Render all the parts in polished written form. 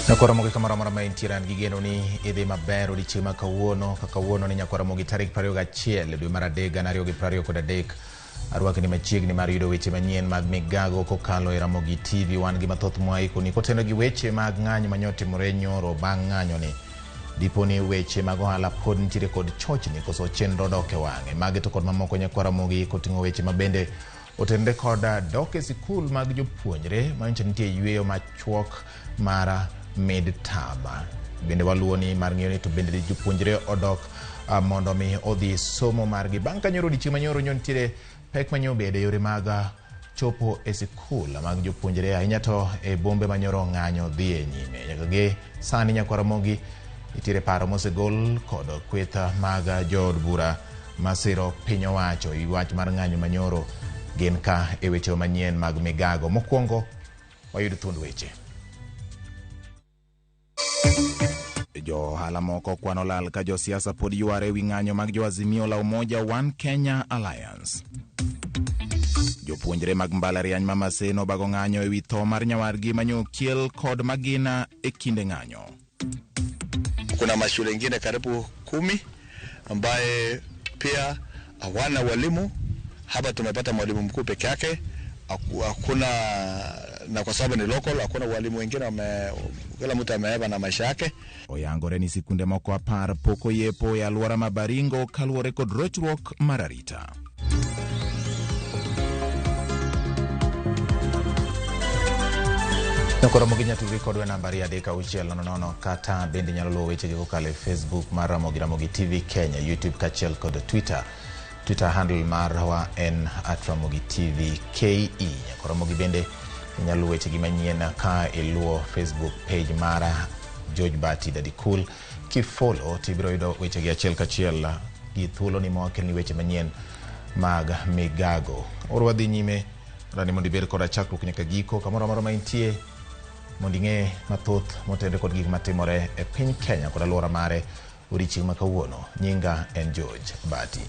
Nyakwar Ramogi kamoro amora ma intiere an gi geno ni idhi maber odiechieng' ma kawuono ka kawuono ni Nyakwar Ramogi tarik 21 dwe mar adek gana ariyo gi prariyo kod adek arwakni machiegni mar yudo weche manyien mag migago kokalo e Ramogi TV wan gi mathoth mwaikoni koteno gi weche mag ng'anyo mane otimore nyoro bang' ng'anyo ni dipo ni weche mag ohala pod nitiere kod chochni koso chenro dok e wang'e magi to kod mamoko Nyakwar Ramogi koting'o weche mabende otenre kod dok e sikul mag jopuonjre manyiso nitie yueyo machuok mar mid term. Bende waluwo ni mar ng'iyo ni to bende jopuonjre odok mondo mi odhi somo margi. Bang' ka nyoro odiechieng' manyoro nyo nitiere pek manyo obedo e yore mag chopo e sikul mag jopuonjre ahinya to e bombe manyoro ng'anyo dhi e nyime. Nyaka gi sani Nyakwar Ramogi nitiere paro mosegol kod kweth mag jood bura masiro piny owacho e wach mar ng'anyo manyoro gin ka e weche manyien mag migago. Mokwongo wayud thuond weche. Jo ohala moko kwano lal ka josiasa pod yware ewi ng'anyo mag jo Azimio la Umoja One Kenya Alliance. Jopuonjre mag mbalariany ma Maseno obago ng'anyo ewi tho mar nyawargi manyo okiel kod magina e kinde ng'anyo. Kuna mashule ingine karibu 10 ambaye pia hawana walimu. Hapa tumepata mwalimu mkuu peke yake, hakuna, na kwa sababu ni local, hakuna walimu wengine, kila mtu ameeba na maisha yake. Oyangore ni sikunde moko 10 pok oyepo e alwora ma Baringo kaluwore kod rochruok mar arita. Nyakwar Ramogi inyalo tudri kodwa e namba 23600 kata bende inyalo luwo wechegi kokalo e Facebook mar Ramogi Ramogi TV Kenya, YouTube kaachiel kod Twitter. Twitter handle marwa en @Ramogi TV KE. Nyakwar Ramogi bende inyalo luwo wechegi manyien ka iluwo Facebook page mara George Bati Daddy Cool. Kifollow tibiro yudo wechegi achiel kachiel gi thuolo ni mawakelni weche manyien mag migago. Oro wadhi nyime rani mondo ibed koda chakruok nyaka giko kamoro amora ma intie mondo ing'e mathoth motenre kod gik matimore e piny Kenya kod alwora mare odiechieng' ma kawuono. Nyinga en George Bati.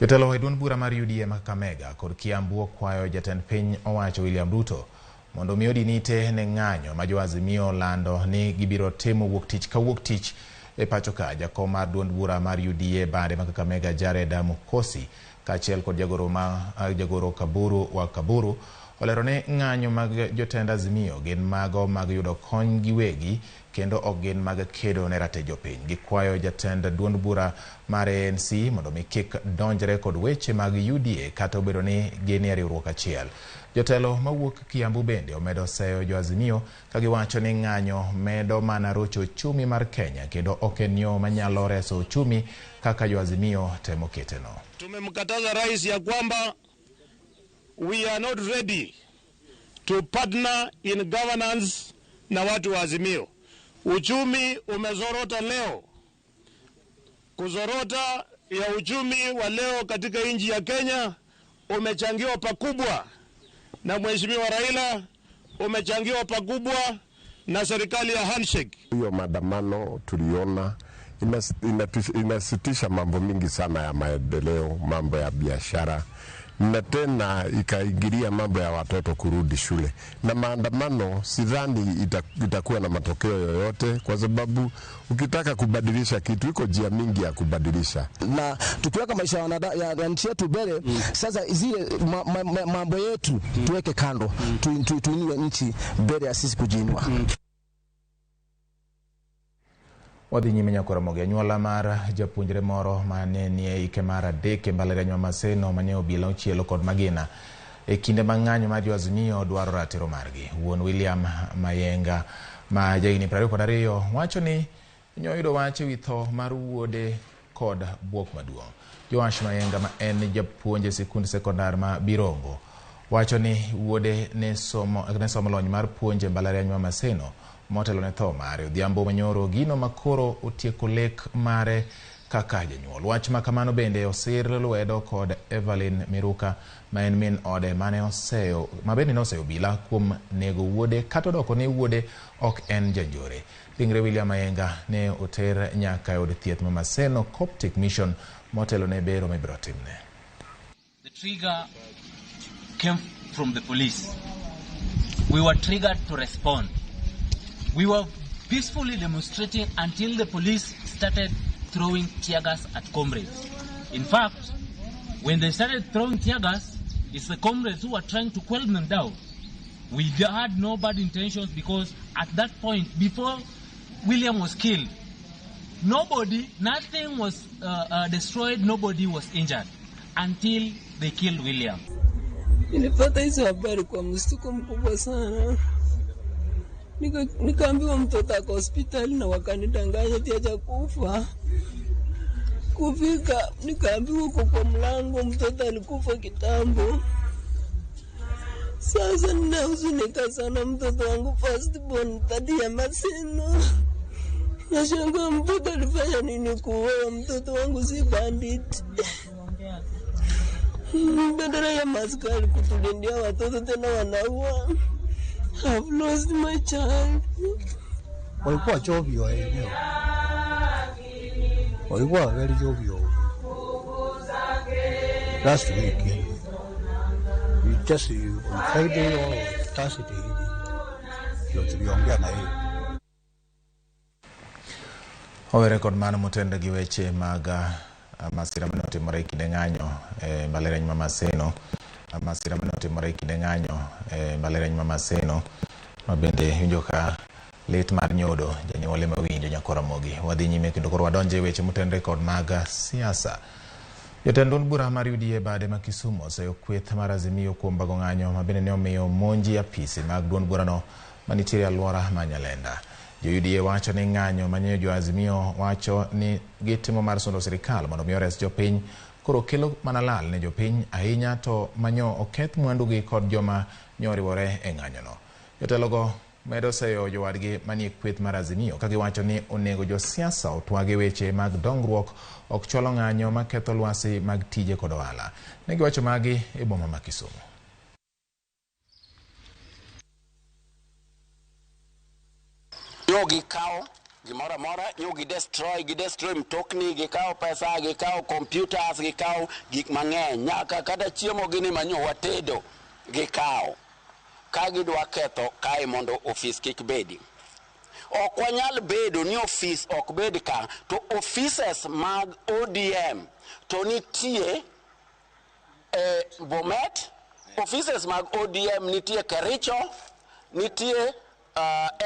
Jotelo e duond bura mar UDA ma Kakamega kod Kiambu okwayo jatend piny owacho William Ruto mondo mi odin ite ne ng'anyo ma jo Azimio lando ni gibiro timo wuok tich ka wuok tich e pacho ka. Jakom mar duond bura mar UDA bade ma Kakamega Jared Mukosi kaachiel kod jagoro ma jagoro Kaburu wa Kaburu olero ni ng'anyo mag jotend Azimio gin mago mag yudo kony giwegi kendo ok gin mag kedo ne ratich jopiny. Gikwayo jatend duond bura mar ANC mondo mi kik donjre kod weche mag UDA kata obedo ni gin e riwruok achiel. Jotelo mawuok Kiambu bende omedo seyo jo Azimio ka giwacho ni ng'anyo medo mana rocho uchumi mar Kenya kendo ok en yo manyalo reso uchumi kaka jo Azimio temo keteno. Tumemkataza rais ya kwamba we are not ready to partner in governance na watu wa Azimio. Uchumi umezorota leo. Kuzorota ya uchumi wa leo katika nchi ya Kenya umechangiwa pakubwa na Mheshimiwa Raila, umechangiwa pakubwa na serikali ya handshake. Hiyo maandamano tuliona inasitisha mambo mingi sana ya maendeleo, mambo ya biashara, na tena ikaingilia mambo ya watoto kurudi shule. Na maandamano sidhani itakuwa na matokeo yoyote, kwa sababu ukitaka kubadilisha kitu iko njia mingi ya kubadilisha. Na tukiweka maisha ya nchi yetu mbele, sasa zile mambo yetu tuweke kando, tuinue nchi mbele ya sisi kujiinua. Wadhi nyime Nyakwar Ramogi. Anyuola mar japuonjre moro mane nie ike mar 3 e mbalariany ma Maseno mane obila ochielo kod magina e kinde ma ng'anyo mar jo Azimio dwaro ratiro margi. Wuon William Mayenga ma jahigni 22 wacho ni nyoyudo wach ewi tho mar wuode kod bwok maduong'. Joash Mayenga ma en japuonj e sikund sekondar ma Birongo wacho ni wuode ne somo lony mar puonj e mbalariany ma Maseno motelo ne tho mare. Odhiambo manyoro gino makoro otieko lek mare kaka janyuol. Wach ma kamano bende osir lwedo kod Evelyn Miruka ma en min ode mane oseyo ma bende noseyo obila kuom nego wuode kata odoko ni wuode ok en janjore. Ringre William Mayenga ne oter nyaka e od thieth ma Maseno Coptic Mission motelo ne bero mibiro timne. The trigger came from the police. We were triggered to respond. We were peacefully demonstrating until the police started throwing tear gas at comrades. In fact, when they started throwing tear gas, it's the comrades who were trying to quell them down. We had no bad intentions because at that point, before William was killed, nobody, nothing was destroyed, nobody was injured until they killed William. Nilipata hizo habari kwa mshtuko mkubwa sana. Nikaambiwa mtoto ako hospitali na wakanidanganya ati hajakufa. Kufika nikaambiwa uko kwa mlango, mtoto alikufa kitambo. Sasa ninahuzunika sana, mtoto wangu first born Tadia Maseno. Nashangaa mtoto alifanya nini kuoa? Mtoto wangu si bandit. Badala ya maskari kutulindia watoto tena wanaua. I've lost my child. Walikuwa jovial eneo, walikuwa very jovial last week. We just on Friday or Thursday hivi ndio tuliongea na yeye. Owere kod mano motende gi weche mag masira mane otimore e kinde ng'anyo e mbalariany ma Maseno, masira mane otimore e kinde ng'anyo e mbalariany ma Maseno, ma bende winjo ka lit mar nyodo janyuol ema winjo nyakor Ramogi. Wadhi nyime kendo koro wadonjo e weche motenore kod mag siasa. Jotend duond bura mar UDA bade ma Kisumu oseyo kweth mar Azimio kuom bago ng'anyo ma bende ne omiyo monji apisi mag duond burano manitiere e alwora ma Nyalenda. Jo UDA wacho ni ng'anyo manyo jo Azimio wacho ni gitimo mar sundo sirikal mondo mi ores jopiny koro kelo mana lal ne jopiny ahinya to manyo oketh mwandugi kod joma nyoriwore e ng'anyono. Jotelogo medo seyo jowadgi manie kweth mar Azimio ka giwacho ni onego josiasa otwag e weche mag dongruok ok chwalo ng'anyo maketho lwasi mag tije kod ohala. Ne giwacho magi e boma ma Kisumu. Nyo gikawo gimoro amora, nyo gidestroy mtokni, gikawo pesa, gikawo computers, gikawo gik mang'eny, nyaka kata chiemo gini manyo watedo gikawo. Ka gidwa ketho kae mondo ofis kik bedi. Ok wanyal bedo ni ofis ok bed ka, to offices mag ODM to nitie e Bomet, offices mag ODM nitie Kericho, nitie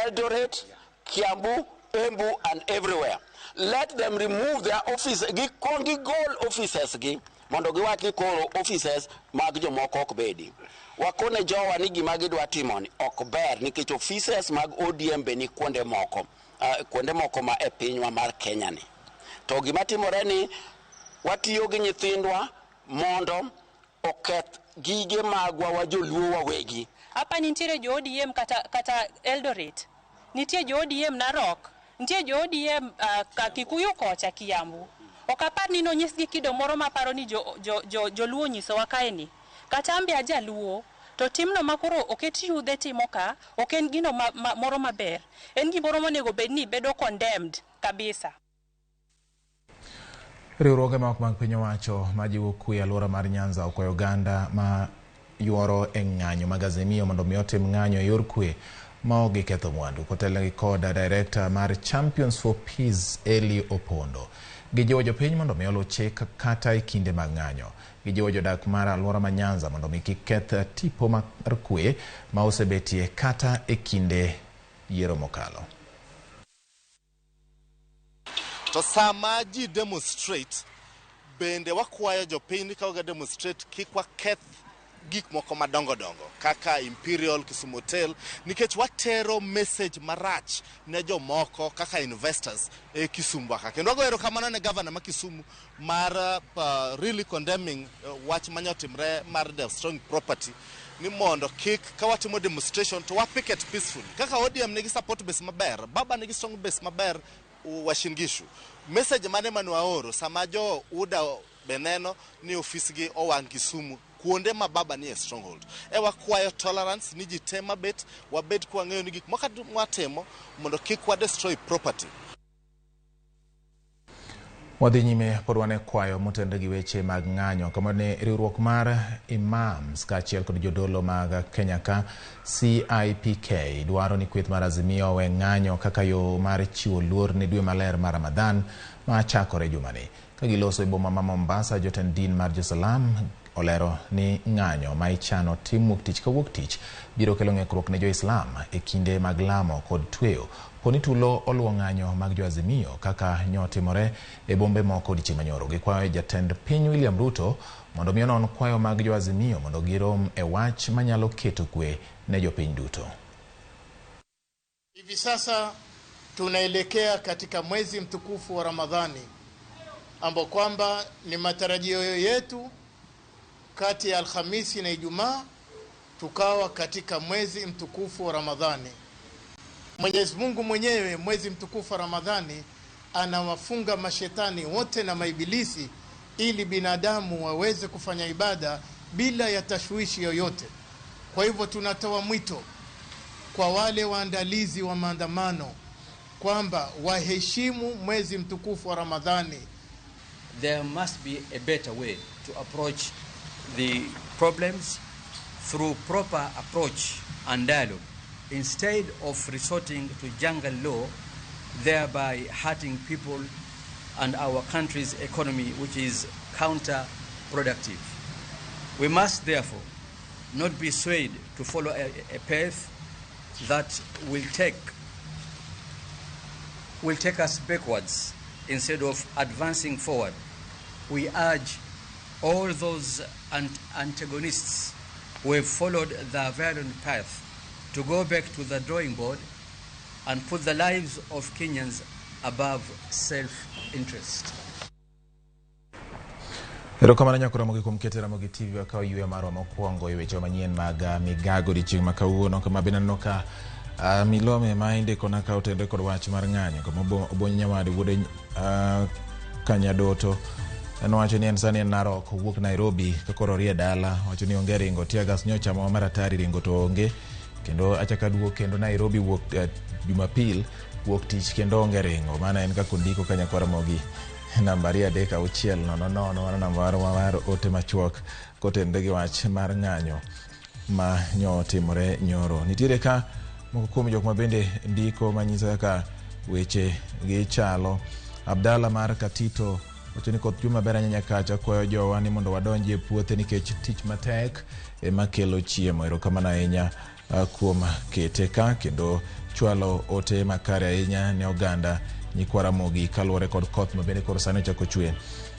Eldoret, Kiambu, Embu and everywhere. Let them remove their office, gikon gigol offices gi, mondo giwach ni koro offices mag jomoko ok bedi. Wakone jowa ni gima gidwa timo ni ok ber nikech offices mag ODM be ni kuonde moko ma e pinywa mar Kenya ni. To gima timore ni watiyo gi nyithindwa mondo oketh gige magwa wa joluo wawegi. Hapa nitiere jo ODM kata Eldoret, nitie jo ODM Narok, nitie jo ODM Kikuyu kocha Kiambu. Ok apar ni nonyisgi kido moro maparo ni joluo nyisowa kae ni. Kata ambe ajaluo, to timno makoro oket yudhe timo ka, ok en gino moro maber. En gimoro monego bed ni bedo condemned kabisa. Riwruoge ma ok mag piny owacho majiwo kwe e alwora mar Nyanza okwayo oganda ma yuoro e ng'anyo mag Azimio mondo mi otim ng'anyo e yor kwe ma ok giketho mwandu. Kotelnegi kod director mar Champions for Peace Eli Opondo. Gijiwo jopiny mondo mi oluw chik kata e kinde mag ng'anyo. Gijiwo jodak mar alwora ma Nyanza mondo mi kik keth tipo mar kwe ma osebetie kata e kinde yiero mokalo. To sama ji demonstrate, bende wakwayo jopiny ka demonstrate kik waketh gik moko madongo dongo kaka Imperial, Kisumu Hotel, nikech watero message marach ne jomoko kaka investors e Kisumu ka. Kendo wago erokamano ne governor ma Kisumu mar really condemning wach manyotimre mar destroying property, ni mondo kik ka watimo demonstration to wapicket peacefully. Kaka ODM nigi support base maber, Baba nigi strong base maber Uasin Gishu. Message mane manwaoro sama jo UDA beneno ni ofis gi owang' Kisumu kuonde ma Baba ni e stronghold. E wakwayo tolerance ni ji te mabet wabed kwang'eyo ni gik moko mwatimo mondo kik wa destroy property. Wadhi nyime pod wan e kwayo motenore gi weche mag ng'anyo kama ne riwruok mar imams kaachiel kod jodolo mag Kenya ka CIPK dwaro ni kweth mar Azimio owe ng'anyo kaka yo mar chiwo luor ne dwe maler mar Ramadhan ma chakore jumani. Ka giloso e boma ma Mombasa, jotend din mar Jo-Salam olero ni ng'anyo ma ichano tim wuok tich ka wuok tich biro kelo ng'ikruok ne Jo-Islam e kinde mag lamo kod tweyo. Poni tulo oluwo ng'anyo mag jo Azimio kaka nyotimore e bombe moko odiechieng' manyoro. Gikwayo jatend piny William Ruto mondo mi onon kwayo mag jo Azimio mondo girom e wach manyalo keto kwe ne jopiny duto. Hivi sasa tunaelekea katika mwezi mtukufu wa Ramadhani ambao kwamba ni matarajio yetu kati ya Alhamisi na Ijumaa tukawa katika mwezi mtukufu wa Ramadhani. Mwenyezi Mungu mwenyewe mwezi mtukufu wa Ramadhani anawafunga mashetani wote na maibilisi ili binadamu waweze kufanya ibada bila ya tashwishi yoyote. Kwa hivyo tunatoa mwito kwa wale waandalizi wa maandamano kwamba waheshimu mwezi mtukufu wa Ramadhani. There must be a better way to approach the problems through proper approach and dialogue instead of resorting to jungle law, thereby hurting people and our country's economy, which is counterproductive. We must therefore not be swayed to follow a path that will take us backwards instead of advancing forward. We urge all those antagonists who have followed the violent path to go back to the drawing board and put the lives of Kenyans above self-interest. Erokamano nyako Ramogi kuom keto Ramogi TV wakaw yweyo marwa mokwongo e weche manyien mag migago odiochieng' ma kawuono kama bende aneno ka milome ma indikona ka otenore kod wach mar ng'anyo kama Obonyo Nyawade wuod Kanyadoto nowacho ni en sani en Narok owuok Nairobi ka koro orie dala wacho ni onge ringo teargas nyochamo mar atari ringo to onge kendo achako aduogo kendo Nairobi wuok Jumapil wuok tich kendo onge ringo. Mano en kaka ondiko ka nyakwar Ramogi namba 23600 mano namba marwa mar ote machuok kotenore gi wach mar ng'anyo ma nyotimore nyoro. Nitiere ka moko kuom jok ma bende ndiko manyiso kaka weche gi chalo. Abdalla mar Katito wacho ni koth chwe maber ahinya kacha kwayo jowa ni mondo wadonji e puothe nikech tich matek ema kelo chiemo. Erokamano ahinya kuom kete ka kendo chwalo ote makare ahinya ne oganda nyikwa Ramogi kaluwore kod koth ma bende koro sani ochako chwe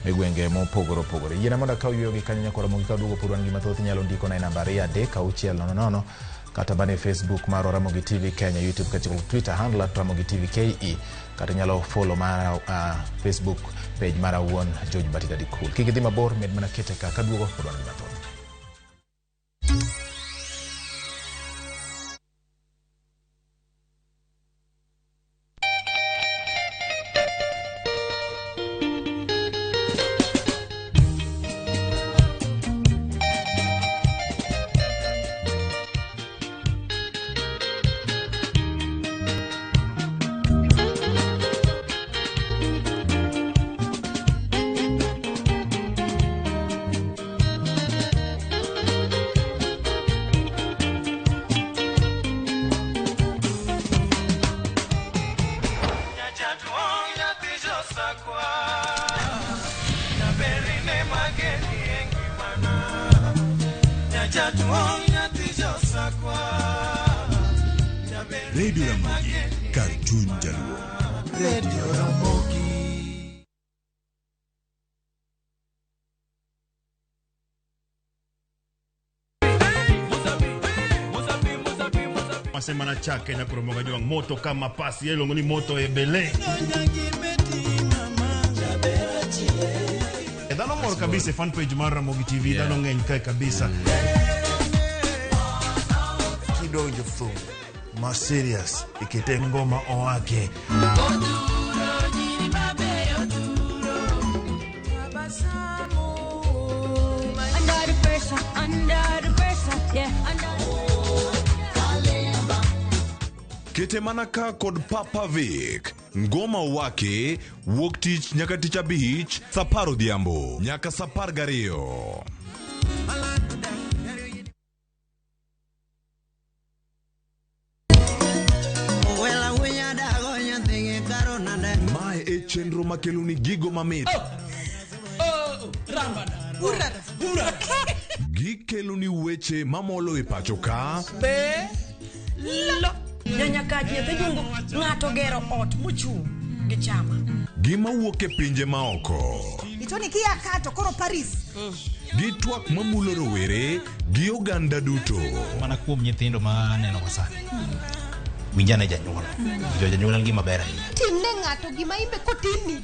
e gwenge mopogore opogore. Yiena mondo akaw yweyo gi kanyo nyakwa Ramogi kaduogo pod wan gi mathoth inyalo ndikona e namba 23600 kata mana e Facebook mar Ramogi TV Kenya, YouTube kaachiel kod Twitter handle at Ramogi TV KE kata inyalo follow mara Facebook page mara wuon George Batida Dikul. Kik idhi mabor, med mana kete ka kaduogo pod wan gi mathoth. Radio Ramogi, kar chuny Jaluo. Radio Ramogi. Masema na chake na kuromoga jwang moto kama pasi yelongo ni moto ebele. Dhano mor kabisa fan page mar Ramogi TV, dhano ng'eny kae kabisa. Kidonjo thum ma serious ikete ngoma owake. Under the pressure, under the pressure, yeah, under. Kete mana ka kod Papa Vic. Ngoma wake wuok tich nyaka tich abich saa apar odhiambo nyaka saa apar gariyo. Mae e chenro makeloni gigo mamit. Gikeloni weche mamolo e pacho ka. Be lo nyanyakach nyathi jungu ng'ato gero ot mochung' gi chama. Gima wuok e pinje maoko. Itoni kia ka to koro Paris. Gi twak mamulo rowere gi oganda duto. Mana kuom nyithindo ma aneno go sani. Winjane janyuol. Jo janyuol en gima ber ahinya. Timne ng'ato gima imbe kotimni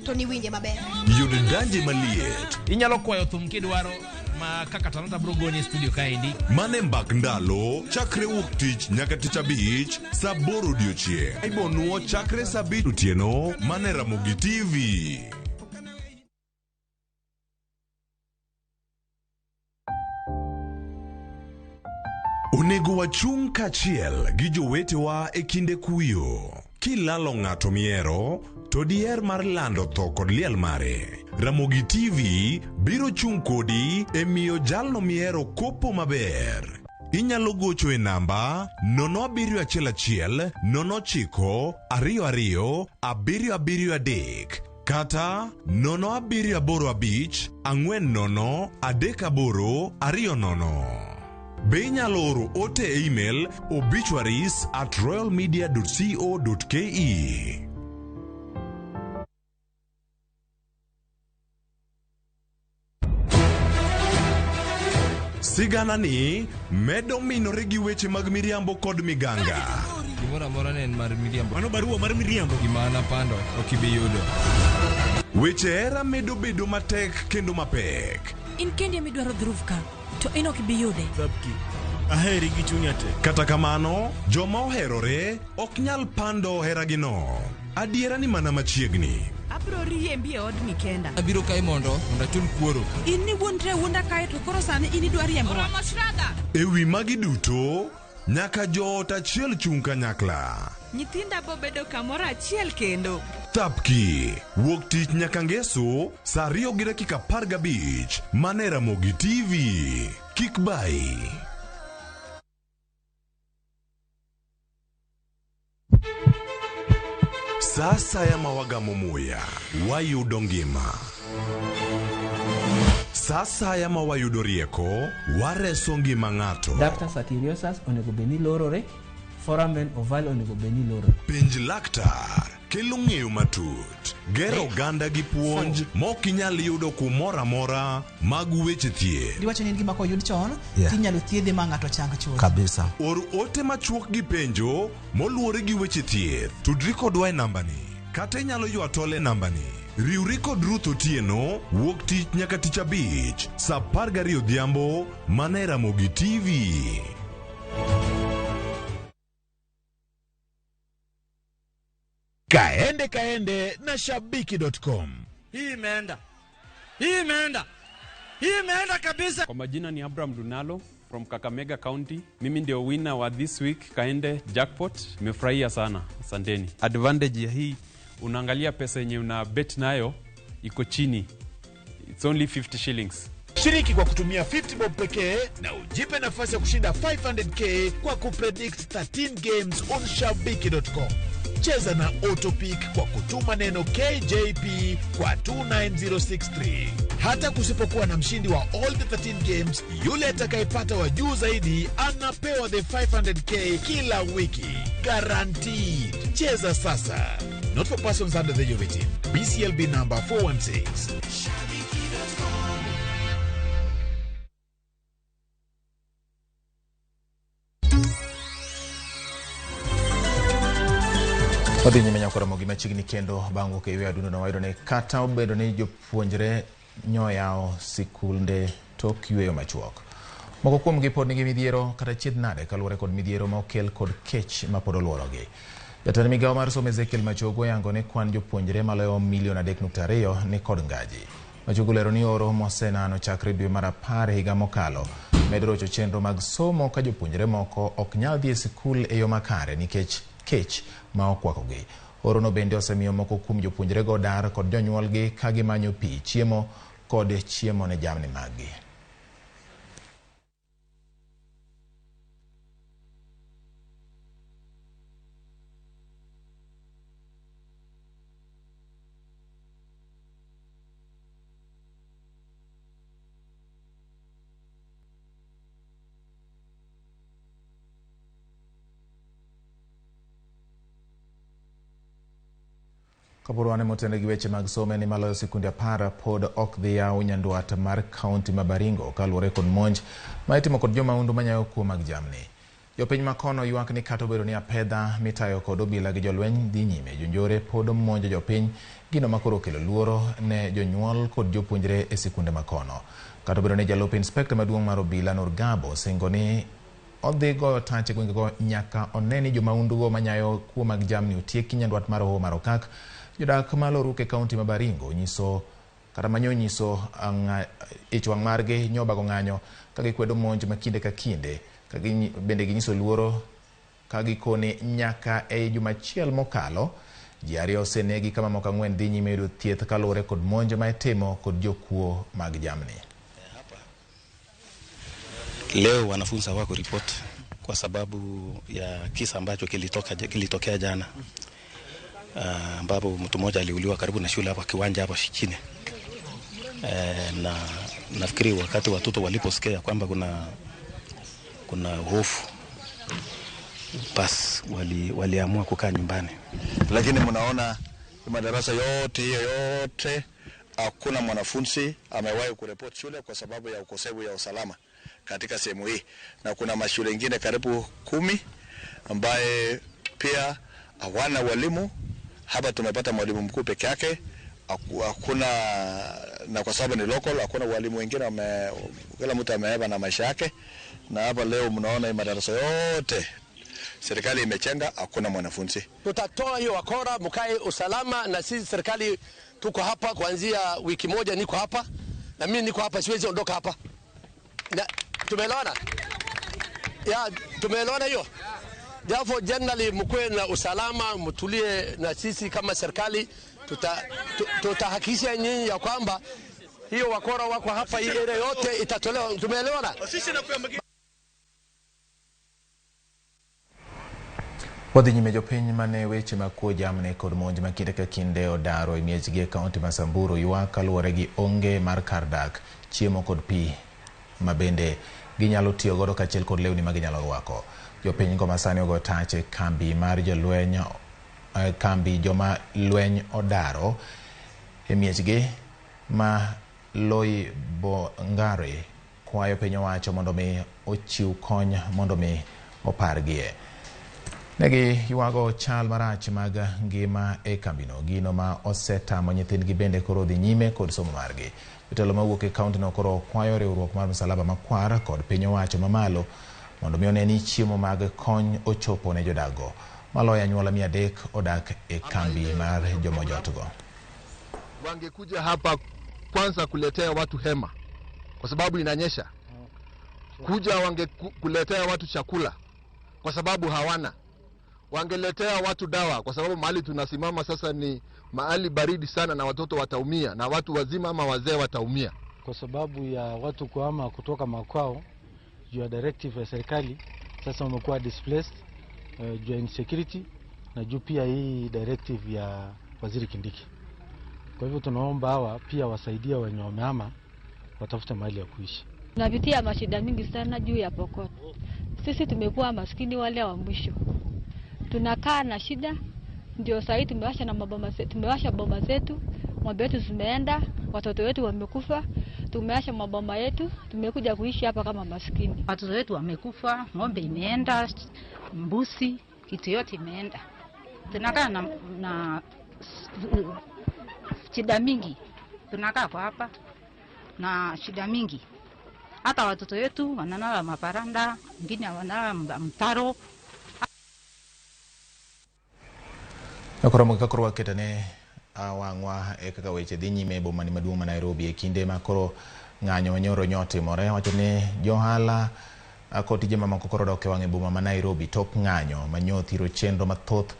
to niwinje maber. Yud danje maliet. Inyalo kwayo thum kidwaro ma kaka Talanta bro goni e studio kaendi. Mane mbak ndalo chakre wuok tich nyaka tich abich saa aboro odiochieng'. Ibonuo chakre saa abich otieno mane Ramogi TV. Onego wachung' kaachiel gi jowetewa e kinde kuyo. Kilalo ng'ato mihero, to diher mar lando tho kod liel mare. Ramogi TV biro chung' kodi e miyo jalno mihero kopo maber. Inyalo gocho e namba 0711 09 22 773 kata 0785 40 38 20. Be inyalo oro ote e email obituaries@royalmedia.co.ke. Sigana ni medo minore gi weche mag miriambo kod miganga. Gimoro amora ne en mar miriambo. Mano barua mar miriambo. Gima napando ok ibi yudo. Weche hera medo bedo matek kendo mapek. In kendi ema idwaro dhruv ka to in ok ibi yude. Aheri gi chunya te. Kata kamano, joma oherore ok nyal pando heragino. Adiera ni mana machiegni. Abiro riembi e odni kenda. Abiro kae mondo achul kuoro. In ni wuondre wuonda kae to koro sani in idwa riembowa. Oromo Shraddha. E wi magi duto, nyaka joot achiel chung' kanyakla. Nyithinda bo bedo kamoro achiel kendo. Thapki, wuok tich nyaka ngeso, saa 2:15, mane Ramogi TV. Kik bayi. Sa asaya ma wagamo muya, wayudo ngima. Sa asaya ma wayudo rieko, wareso ngima ng'ato. Ductus arteriosus onego bed ni lorore, foramen ovale onego bed ni lorore. Penj laktar kelo ng'eyo matut, gero oganda gi puonj mok inyal yudo kumoro amora mag weche thieth. Giwacho ni en gima koyud chon tinyalo thiedhe ma ng'ato chang chuth. Kabisa. Or ote machuok gi penjo moluwore gi weche thieth. Tudri kodwa e nambani kata inyalo ywa tol e nambani. Riwri kod Ruth Otieno wuok tich nyaka tich abich saa 12 odhiambo mana e Ramogi TV. Kaende kaende na shabiki.com. Hii imeenda. Hii imeenda. Hii imeenda kabisa. Kwa majina ni Abraham Dunalo from Kakamega County. Mimi ndio winner wa this week Kaende Jackpot. Nimefurahia sana. Asanteni. Advantage ya hii, unaangalia pesa yenye una bet nayo iko chini. It's only 50 shillings. Shiriki kwa kutumia 50 bob pekee na ujipe nafasi ya kushinda 500k kwa kupredict 13 games on shabiki.com. Cheza na Autopick kwa kutuma neno KJP kwa 29063. Hata kusipokuwa na mshindi wa all the 13 games, yule atakayepata wa juu zaidi anapewa the 500k kila wiki. Guaranteed. Cheza sasa. Not for persons under the age of 18. BCLB number 416. Wadhi nyime nyaka Ramogi machiegni kendo bang' wuok e yweyo adundo no wayudo ni kata obedo ni jopuonjre nyoyawo sikunde tok yweyo machuok. Moko kuomgi pod nigi midhiero kata chiedh nade kaluwore kod midhiero ma okel kod kech ma pod oluorogi. Jatend migawo mar somo Ezekiel Machogu oyango ni kwan jopuonjre maloyo milion 3.2 ni kod ngaji. Machogu lero ni oro mosenano chakre dwe mar 10 higa mokalo medo rocho chenro mag somo ka jopuonjre moko ok nyal dhi e sikul e yo makare nikech kech ma okwakogi. Orono bende osemiyo moko kuom jopuonjrego dar kod jonyuolgi ka gimanyo pi, chiemo kod chiemo ne jamni maggi. Kapod wan motene gi weche mag somo ni maloyo sikunde 10 pod ok dhi yaw nyandwat mar kaunti ma Baringo kaluwore kod monj ma itimo kod jomahundu manyayo kuo mag jamni. Jopiny makono ywak ni kata obedo ni apedha mitayo kod obila gi jolweny dhi nyime, jonjore pod monjo jopiny, gino makoro okelo luoro ne jonyuol kod jopuonjre e sikunde makono. Kata obedo ni jalup inspekta maduong' mar obila Nur Gabo singo ni odhi goyo tach e gwengego nyaka one ni jomahundugo manyayo kuo mag jamni otieki nyandwat mar Hoho mar Okak. Jodak ma Loruk e kaunti ma Baringo nyiso kata manyo nyiso ich wang' margi nyobago ng'anyo ka gikwedo monj ma kinde ka kinde ka bende ginyiso luoro ka gikone nyaka e juma achiel mokalo ji 2 osenegi ka mamoko 4 dhi nyime yudo thieth kaluwore kod monj ma itimo kod jokuo mag jamni. Leo wanafunzi hawako report kwa sababu ya kisa ambacho kilitokea jana, ambapo mtu mmoja aliuliwa karibu na shule hapa kiwanja hapa chini. Na nafikiri wakati watoto waliposikia kwamba kuna hofu, bas waliamua kukaa nyumbani. Lakini mnaona madarasa yote hiyo yote hakuna mwanafunzi amewahi kureport shule kwa sababu ya ukosefu ya usalama katika sehemu hii, na kuna mashule mengine karibu 10 ambaye pia hawana walimu. Hapa tumepata mwalimu mkuu peke yake, hakuna, na kwa sababu ni local hakuna walimu wengine, kila mtu ameeba na maisha yake. Na hapa leo mnaona madarasa yote serikali imechenga, hakuna mwanafunzi. Tutatoa hiyo wakora, mkae usalama, na sisi serikali tuko hapa kuanzia wiki moja, niko hapa na mimi niko hapa, siwezi ondoka hapa. Na tumeelewana? Ya, tumeelewana hiyo. Therefore generally mkwe na usalama, mtulie, na sisi kama serikali tutahakikisha nyinyi ya kwamba hiyo wakora wako hapa, hii area yote itatolewa. Tumeelewana? Wadhi nyime jopiny mane weche mag kuo jamni kod monj ma kinde ka kinde odaro e miechgi e kaunti ma Samburu ywak kaluwore gi onge mar kar dak, chiemo kod pi ma bende ginyalo tiyo godo kaachiel kod lewni ma ginyalo rwako. Jopiny go masani ogo tach e kambi mar jolweny, kambi joma lweny odaro e miechgi ma Loi Bongare kwayo piny owacho mondo mi ochiw kony mondo mi opargie. Negi ywago chal marach mag ngima e kambino, gino ma osetamo nyithindgi bende koro dhi nyime kod somo margi. Jotelo mawuok e kauntino koro kwayo riwruok mar Msalaba Makwar kod piny owacho mamalo mondo mi one ni chiemo mag kony ochopo ne jodago. Maloyo anyuola 300 odak e kambi mar jomojotgo. Wangekuja hapa kwanza kuletea watu hema kwa sababu inanyesha. Kuja wangekuletea watu chakula kwa sababu hawana. Wangeletea watu dawa kwa sababu mahali tunasimama sasa ni mahali baridi sana na watoto wataumia na watu wazima ama wazee wataumia. Kwa sababu ya watu kuhama kutoka makwao juu ya directive ya serikali, sasa wamekuwa displaced juu ya insecurity na juu pia hii directive ya Waziri Kindiki. Kwa hivyo tunaomba hawa pia wasaidia wenye wamehama watafute mahali ya kuishi. Tunapitia mashida mingi sana juu ya Pokot. Sisi tumekuwa maskini wale wa mwisho. Tunakaa na shida, ndio sasa tumewasha na maboma zetu, tumewasha boma zetu, ng'ombe wetu zimeenda, watoto wetu wamekufa, tumewasha maboma yetu, tumekuja kuishi hapa kama maskini. Watoto wetu wamekufa, ng'ombe imeenda, mbuzi, kitu yote imeenda. Tunakaa na shida mingi. Tunakaa kwa hapa na shida mingi. Hata watoto wetu wanalala maparanda, wengine wanalala mtaro. Nakoro kakoro waketane wang'wa e kaka weche dhi nyime e boma ni maduong' ma Nairobi e kinde ma koro ng'anyo manyoro nyotimore. Wacho ni johala kod tije mamoko koro dok e wang' e boma ma Nairobi tok ng'anyo manyothiro chenro mathoth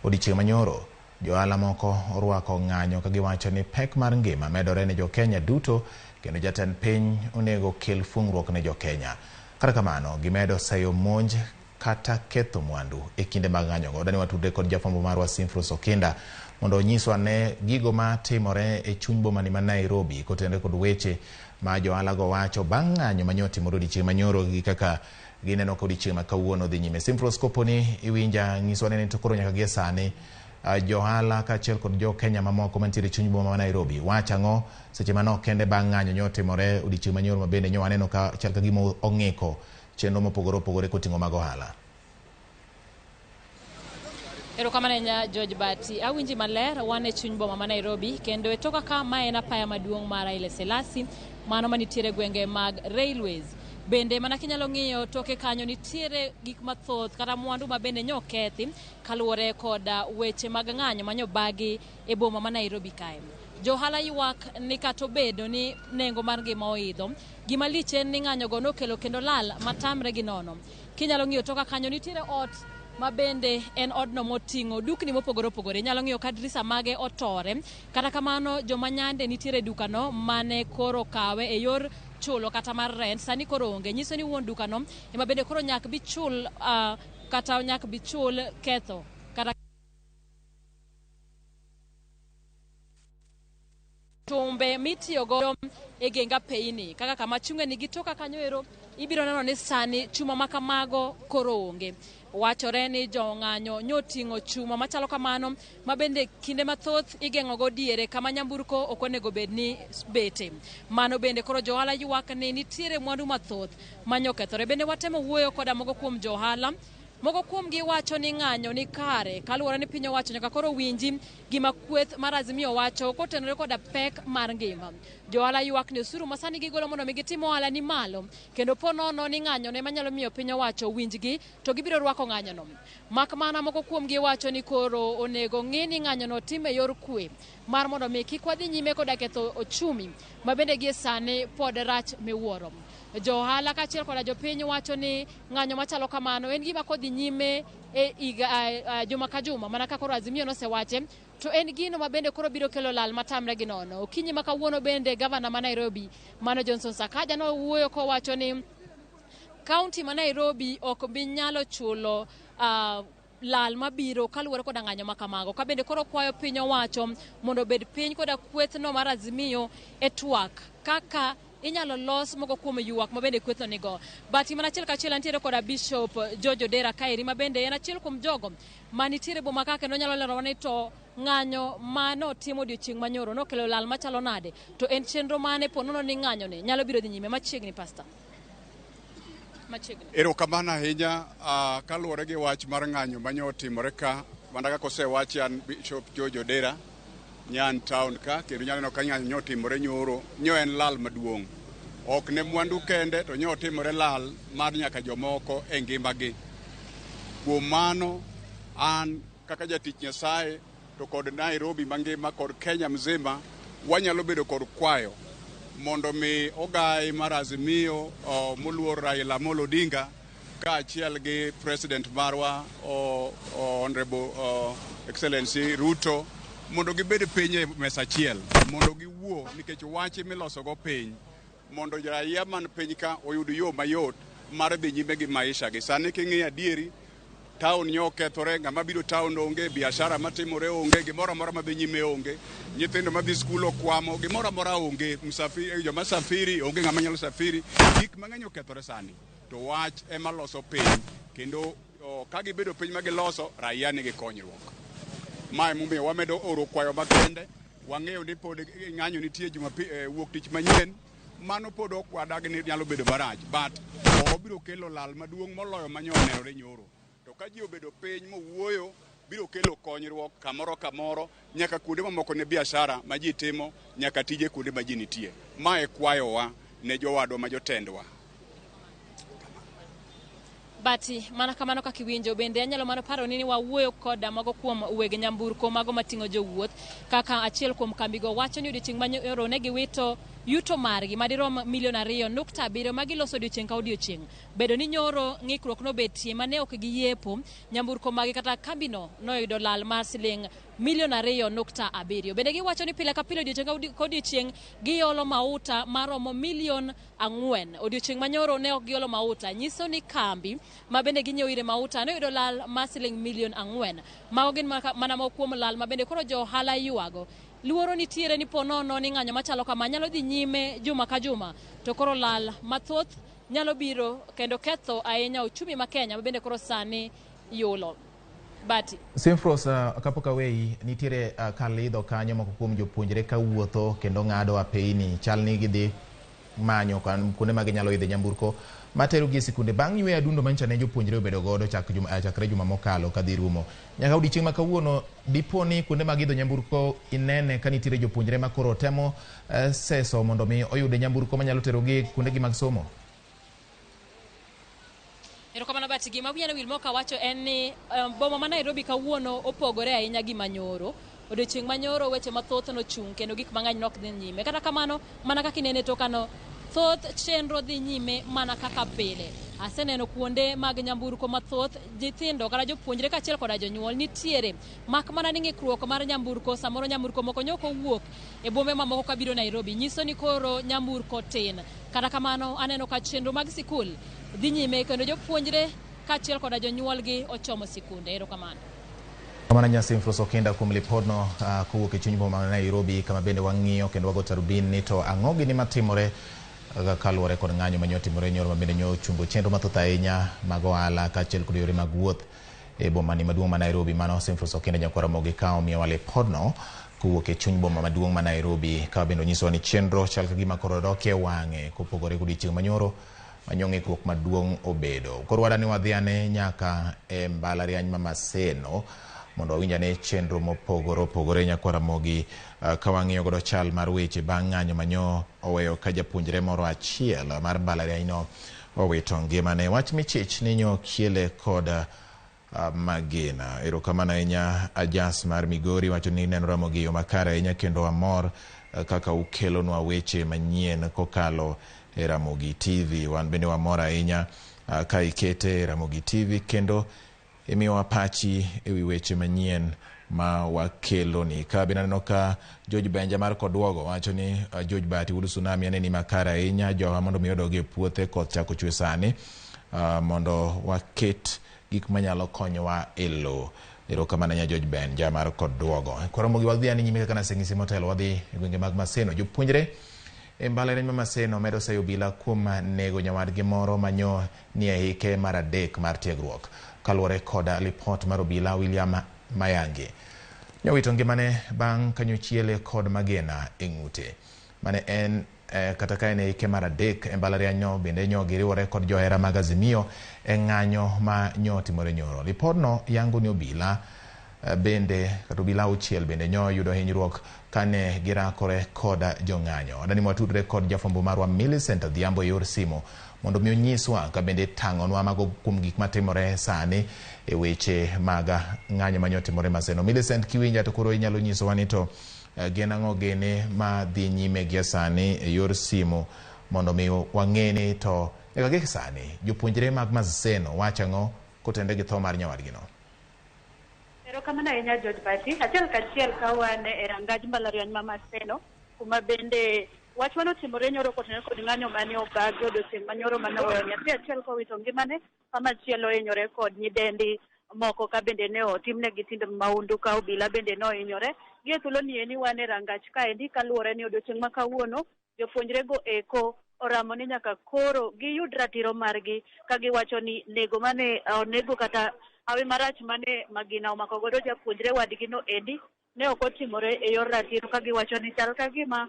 odiochieng' manyoro. Johala moko orwako ng'anyo ka giwacho ni pek mar ngima medore ne jokenya duto kendo jatend piny onego kel fung'ruok ne jokenya. Kata kamano, gimedo seyo monj kata ketho mwandu e kinde mag ng'anyogo. Dani watudre kod jafwambo marwa Simfrus Okinda mondo onyiswa ne gigo matimore e chuny boma ni ma Nairobi kotenore kod weche ma johalago wacho bang' ng'anyo manyotimore odiochieng' manyoro gi kaka gineno ka odiochieng' ma kawuono dhi nyime. Simfrus, koponi iwinja, nyiswa ne ni to koro nyaka gie sani johala kaachiel kod jo Kenya mamoko mantiere e chuny boma ma Nairobi wacho ang'o seche manok kende bang' ng'anyo nyotimore odiochieng' manyoro ma bende nyo waneno ka chal ka gima ong'iko chenro mopogore opogore koting'o mag ohala. Erokamano ahinya George Bati. Awinji maler, wan e chuny boma ma Nairobi kendo e toka ka ma en apaya maduong' mar Haile Selassie, mano manitiere gwenge mag Railways. Bende mana kinyalo ng'iyo toke kanyo nitiere gik mathoth kata mwandu ma bende nyo okethi kaluwore koda weche mag ng'anyo manyobagi e boma ma Nairobi kae. Johala ywak ni kata obedo ni nengo mar ngima oidho, gima lich en ni ng'anyogo nokelo kendo lal matamre gi nono. Kinyalo ng'iyo toka kanyo nitiere ot ma bende en odno moting'o dukni mopogore opogore. Inyalo ng'iyo ka dirisa mage otore. Kata kamano joma nyande nitiere e dukano mane koro kawe e yor chulo kata mar rent sani koro onge. Nyiso ni wuon dukano ema bende koro nyak bi chul kata nyak bi chul ketho kata tumbe mitiyogo e geng apeyni kaka kama chunge nigi toka kanyo ero ibiro neno ni sani chuma ma kamago koro onge. Wachore ni jong'anyo nyoting'o chuma machalo kamano ma bende kinde mathoth igeng'ogo diere kama nyamburko ok onego bed ni bete. Mano bende koro johala ywak ni nitiere mwandu mathoth manyokethore. Bende watemo wuoyo koda moko kuom johala. Moko kuomgi wacho ni ng'anyo ni kare kaluwore ni piny owacho nyaka koro winji gima kweth mar Azimio wacho kotenore koda pek mar ngima. Johala ywak ni osuru ma sani gigolo mondo mi gitim ohala ni malo kendo po nono ni ng'anyo ne manyalo miyo piny owacho winjgi to gibiro rwako ng'anyono. Mak mana moko kuomgi wacho ni koro onego ng'i ni ng'anyono tim e yor kwe mar mondo mi kik wadhi nyime koda ketho ochumi ma bende gie sani pod rach miwuoro. Johala kaachiel koda jopiny wacho ni ng'anyo machalo kamano en gima kodhi nyime e higa juma ka juma mana ka koro Azimio nosewache to en gino ma bende koro biro kelo lal matamre gi nono. Okinyi ma kawuono bende gavana ma Nairobi mano Johnson Sakaja nowuoyo kowacho ni kaunti ma Nairobi ok bi nyalo chulo lal mabiro kaluwore koda ng'anyo ma kamago. Ka bende koro kwayo piny owacho mondo obed piny koda kwethno mar Azimio e twak kaka inyalo los moko kuom ywak ma bende kwethno nigo. But mana achiel kachiel antiere koda Bishop George Odera kaeri ma bende en achiel kuom jogo manitiere boma ka kendo nyalo lerowa ni to ng'anyo mano timo odiochieng' manyoro nokelo lal machalo nade to en chenro mane po nono ni ng'anyo ni nyalo biro dhi nyime machiegni pastor. Machiegni. Erokamano ahinya kaluwore gi wach mar ng'anyo manyo otimore ka mana kaka osewachi an Bishop George Odera nyan town ka kendo nyaneno ka ng'anyo nyo otimore nyoro nyo en lal maduong' ok ne mwandu kende to nyo otimore lal mar nyaka jomoko e ngimagi. Kuom mano an kaka jatich Nyasaye to kod Nairobi mangima kod Kenya mzima wanyalo bedo kod kwayo mondo mi ogai mar Azimio moluor Raila Amolo Odinga kaachiel gi president marwa Honorable Excellency Ruto mondo gibed piny e mesa achiel mondo giwuo nikech wach milosogo piny mondo raia man piny ka oyud yo mayot mar dhi nyime gi maisha gi. Sani king'iyo adieri town nyo okethore, ng'ama biro town onge, biashara matimore onge, gimoro amora madhi nyime onge, nyithindo madhi skul okwamo, gimoro amora onge, msafiri, joma safiri onge ng'ama nyalo safiri, gik mang'eny okethore sani. To wach ema loso piny kendo ka gibedo piny ma giloso, raia nigi konyruok. Ma emomiyo wamedo oro kwayo makende, wang'eyo ni pod ng'anyo nitie wuok tich manyien, mano pod ok wadag ni nyalo bedo marach, but obiro kelo lal maduong' moloyo manyo onenore nyoro. To ka ji obedo piny mowuoyo, biro kelo konyruok kamoro kamoro nyaka kuonde mamoko ne biashara ma ji timo nyaka tije kuonde ma ji nitie. Ma e kwayowa ne jowadwa ma jotendwa. Bati, mana kamano kaka iwinjo, bende anyalo mana paro ni wawuoyo koda mago kuom weg nyamburko mago mating'o jowuoth, kaka achiel kuom kambigo wacho ni odiochieng' manyoro ne giwito yuto margi madirom milion 2.7 magiloso odiochieng' ka odiochieng'. Bedo ni nyoro ng'ikruok nobetie mane ok giyiepo, nyamburko magi kata kambino noyudo lal mar siling milion 2.7. Bende giwacho ni pile ka pile odiochieng' ka odiochieng' giolo mauta maromo milion 4. Odiochieng' manyoro ne ok giolo mauta, nyiso ni kambi ma bende ginyiewo ire mauta noyudo lal mar siling milion 4. Mago gin mana moko kuom lal ma bende koro jo ohala ywago. Luoro nitiere ni po nono ni ng'anyo machalo kama nyalo dhi nyime juma ka juma, to koro lal mathoth nyalo biro kendo ketho ahinya uchumi ma Kenya ma bende koro sani yulo. Bati. Simfros, kapok aweyi, nitiere kalidho kanyo moko kuom jopuonjre kawuotho kendo ng'ado apeini, chal ni gidhi manyo kuonde ma ginyalo idhe nyamburko materogi e sikunde bang' yweyo adundo manyicha ne jopuonjre obedo godo chakre juma mokalo kadhi rumo. Nyaka odiochieng' ma kawuono, dipo ni kuonde mag idho nyamburko inene ka nitiere jopuonjre ma koro temo seso mondo mi oyud nyamburko manyalo terogi kuondegi mag somo? Erokamano Bati, gima wiya nowil mok awacho en ni boma ma Nairobi kawuono opogore ahinya gi manyoro. Odiochieng' manyoro weche mathoth nochung' kendo gik mang'eny nok dhi nyime. Kata kamano, mana kaka inene tokano, thoth chenro dhi nyime mana kaka pile. Aseneno kuonde mag nyamburko mathoth, nyithindo kata jopuonjre kaachiel koda jonyuol nitiere. Mak mana ni ng'ikruok mar nyamburko, samoro nyamburko moko nyok owuok e bombe mamoko kabiro Nairobi, nyiso ni koro nyamburko tin. Kata kamano, aneno ka chenro mag sikul dhi nyime kendo jopuonjre kaachiel koda jonyuolgi ochomo sikunde. Erokamano. Kamano nya Simfros Okinda kuom lipodno kowuok e chuny boma ma Nairobi, kama bende wang'iyo kendo wago tarubin ni to ang'o gini matimore kaluwore kod ng'anyo manyo timore nyoro ma bende nyo ochungo chenro mathoth ahinya mag ohala kaachiel kod yore mag wuoth e boma ni maduong' ma Nairobi. Mano Simfros Okinda nyakwar Ramogi ka omiyowa lipodno kowuok e chuny boma maduong' ma Nairobi, ka bende onyisowa ni chenro chal ka gima koro dok e wang'e kopogore kod odiochieng' manyoro manyo ng'ikruok maduong' obedo. Koro wadani wadhi ane nyaka e mbalariany ma Maseno mondo wawinj ane chenro mopogore opogore nyakwar Ramogi, ka wang'iyo godo chal mar weche bang' ng'anyo manyo oweyo ka japuonjre moro achiel mar mbalarianyno owito ngimane. Wach michich ni nyo kiele kod magina. Erokamano ahinya Ajas mar Migori wacho ni neno Ramogi yo makare ahinya kendo wamor kaka ukelonwa weche manyien kokalo e Ramogi TV. Wan bende wamor ahinya ka ikete e Ramogi TV kendo imiyowa pachi ewi weche manyien ma wakeloni. Ka bende aneno ka George Benja mar Kodwogo wacho ni George Bati wuod Tsunami aneni makare ahinya, jowa mondo mi odog e puothe, koth chako chwe sani, mondo waket gik manyalo konyowa e lowo. Erokamano ahinya George Benja mar Kodwogo. Koro Ramogi wadhi ane nyime kaka naseng'isi motelo, wadhi e gwenge mag Maseno. Jopuonjre e mbalariany ma Maseno medo seyo obila kuom nego nyawadgi moro manyo ni e hike mar 3 mar tiegruok. Kaluwore kod lipot mar obila William Mayange, nyowito ngimane bang' kanyo chiele kod magina e ng'ute. Mane en kata ka en e hike mar 3 e mbalarianyno, bende nyo giriwore kod johera mag Azimio e ng'anyo ma nyo timore nyoro. Lipodno yango ni obila bende kata obila 6 bende nyo yudo hinyruok kane girakore kod jong'anyo. Adani watudre kod jafwambo marwa Millicent Adhiambo e yor simu mondo mi onyiswa ka bende tang'onwa mago kuom gik matimore sani e weche mag ng'anyo manyo timore Maseno. Millicent, kiwinja to koro inyalo nyisowa ni to gin ang'o gene ma dhi nyime gie sani e yor simu mondo mi wang'e ni to nyaka gi sani jopuonjre mag Maseno wacho ang'o kotenore gi tho mar nyawadgino. Erokamano ahinya George Bati. Achiel kachiel ka wan e rangaj mbalariany ma Maseno, kuma bende wach manotimore nyoro kotenore kod ng'anyo mane obagi odiochieng' manyoro mane oweyo nyathi achiel kowito ngimane, kamachielo ohinyore kod nyidendi moko ka bende ne otimnegi timbe mahundu ka obila bende ne ohinyore. Gi e thuolo ni eni wan e rangach kaendi kaluwore ni odiochieng' ma kawuono jopuonjrego eko oramo ni nyaka koro giyud ratiro margi ka giwacho ni nego mane onego kata hawi marach mane magina omako godo japuonjre wadgi no endi ne ok otimore e yor ratiro, ka giwacho ni chal ka gima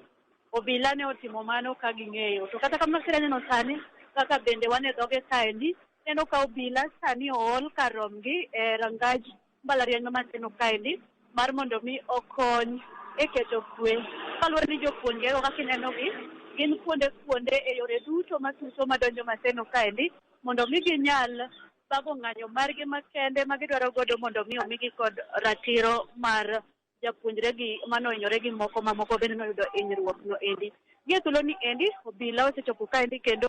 obila ne otimo mano ka ging'eyo. To kata kamano kira neno sani kaka bende wan e dhoge kaendi, neno ka obila sani ool kar romgi e rangaj mbalariany ma Maseno kaendi mar mondo mi okony e keto kwe. Kaluwore ni jopuonjrego kaka inenogi gin kuonde kuonde e yore duto masuso madonjo Maseno kaendi mondo mi ginyal bago ng'anyo margi makende ma gidwaro godo mondo mi omigi kod ratiro mar japuonjre gi manohinyore gi moko mamoko bende noyudo hinyruok no endi. Gie thuolo ni endi obila osechopo kaendi kendo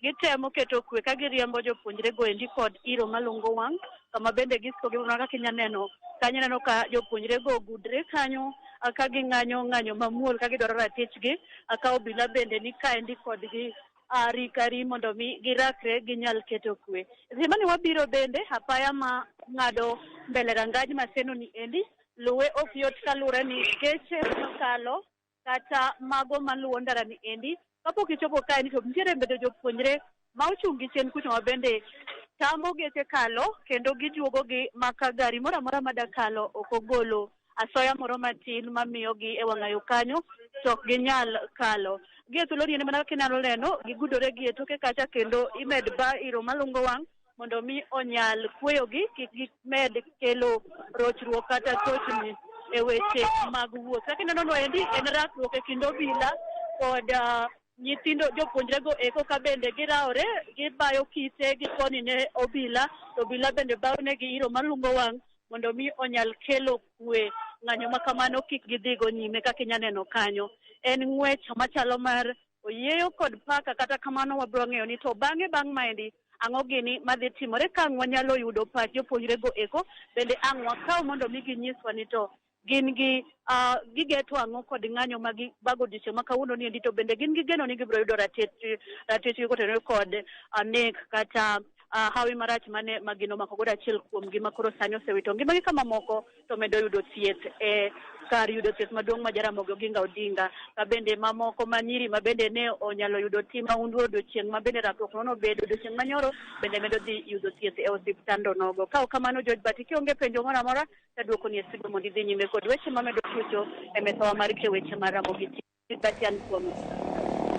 gitemo keto kwe ka giriembo jopuonjre go endi kod iro malungo wang' kama bende gisiko gi kaka inya neno kanyo neno ka jopuonjre go ogudre kanyo ka ging'anyo ng'anyo mamuol ka gidwaro ratichgi ka obila bende ni kaendi kodgi arikari mondo mi girakre ginyal keto kwe. Seche mane wabiro bende apaya ma ng'ado mbele rangaj Maseno ni endi luwe ok yot kaluwore ni geche makalo kata mago maluwo ndara ni endi kapok ichopo kaendi to nitiere bende jopuonjre ma ochung' gi chien kucho ma bende tambo geche kalo kendo gijuogo gi maka gari moro amora mada kalo ok ogolo asoya moro matin mamiyogi e wang'ayo kanyo to ok ginyal kalo. Gie thuolo ni mana kaka inyalo neno gigudore gi e toke kacha kendo imed ba iro malungo wang' mondo mi onyal kweyogi kik gimed kelo rochruok kata chochni e weche mag wuoth. Kaka ineno no endi en rakruok e kind obila kod nyithindo jopuonjre go eko ka bende girawore gibayo kite gi koni ne obila to obila bende bayo negi iro malungo wang' mondo mi onyal kelo kwe. Ng'anyo ma kamano kik gidhigo nyime kaka inya neno kanyo. En ng'wech machalo mar oyieyo kod paka, kata kamano wabiro ng'eyo ni to bang'e bang' maendi ang'o gini madhi timore ka ang' wanyalo yudo pach jopuonjre go eko bende ang' wakaw mondo mi ginyiswa ni to gin gi gigeto ang'o kod ng'anyo ma gibago odiochieng' ma kawuono ni endi to bende gin gi geno ni gibiro yudo ratichgi kotenore kod nek kata hawi marach mane ma gino omako godo achiel kuomgi ma koro sani osewito ngimagi ka mamoko to medo yudo thieth e kar yudo thieth maduong' ma Jaramogi Oginga Odinga ka bende mamoko ma nyiri ma bende ne onyalo yudo tim mahundu odiochieng' ma bende rakruok nono obedo odiochieng' manyoro bende medo dhi yudo thieth e osiptando nogo. Ka ok kamano George Bati kionge penjo moro amora taduokoni e studio mondo idhi nyime kod weche mamedo tucho e mesawa mar keyo weche mar Ramogi TV. Bati an kuome.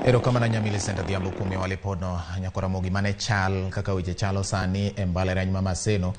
Erokamano nya Millicent Adhiambo kuom miyowa lipodno. Nyako Ramogi mane chal kaka weche chalo sani e mbalariany ma Maseno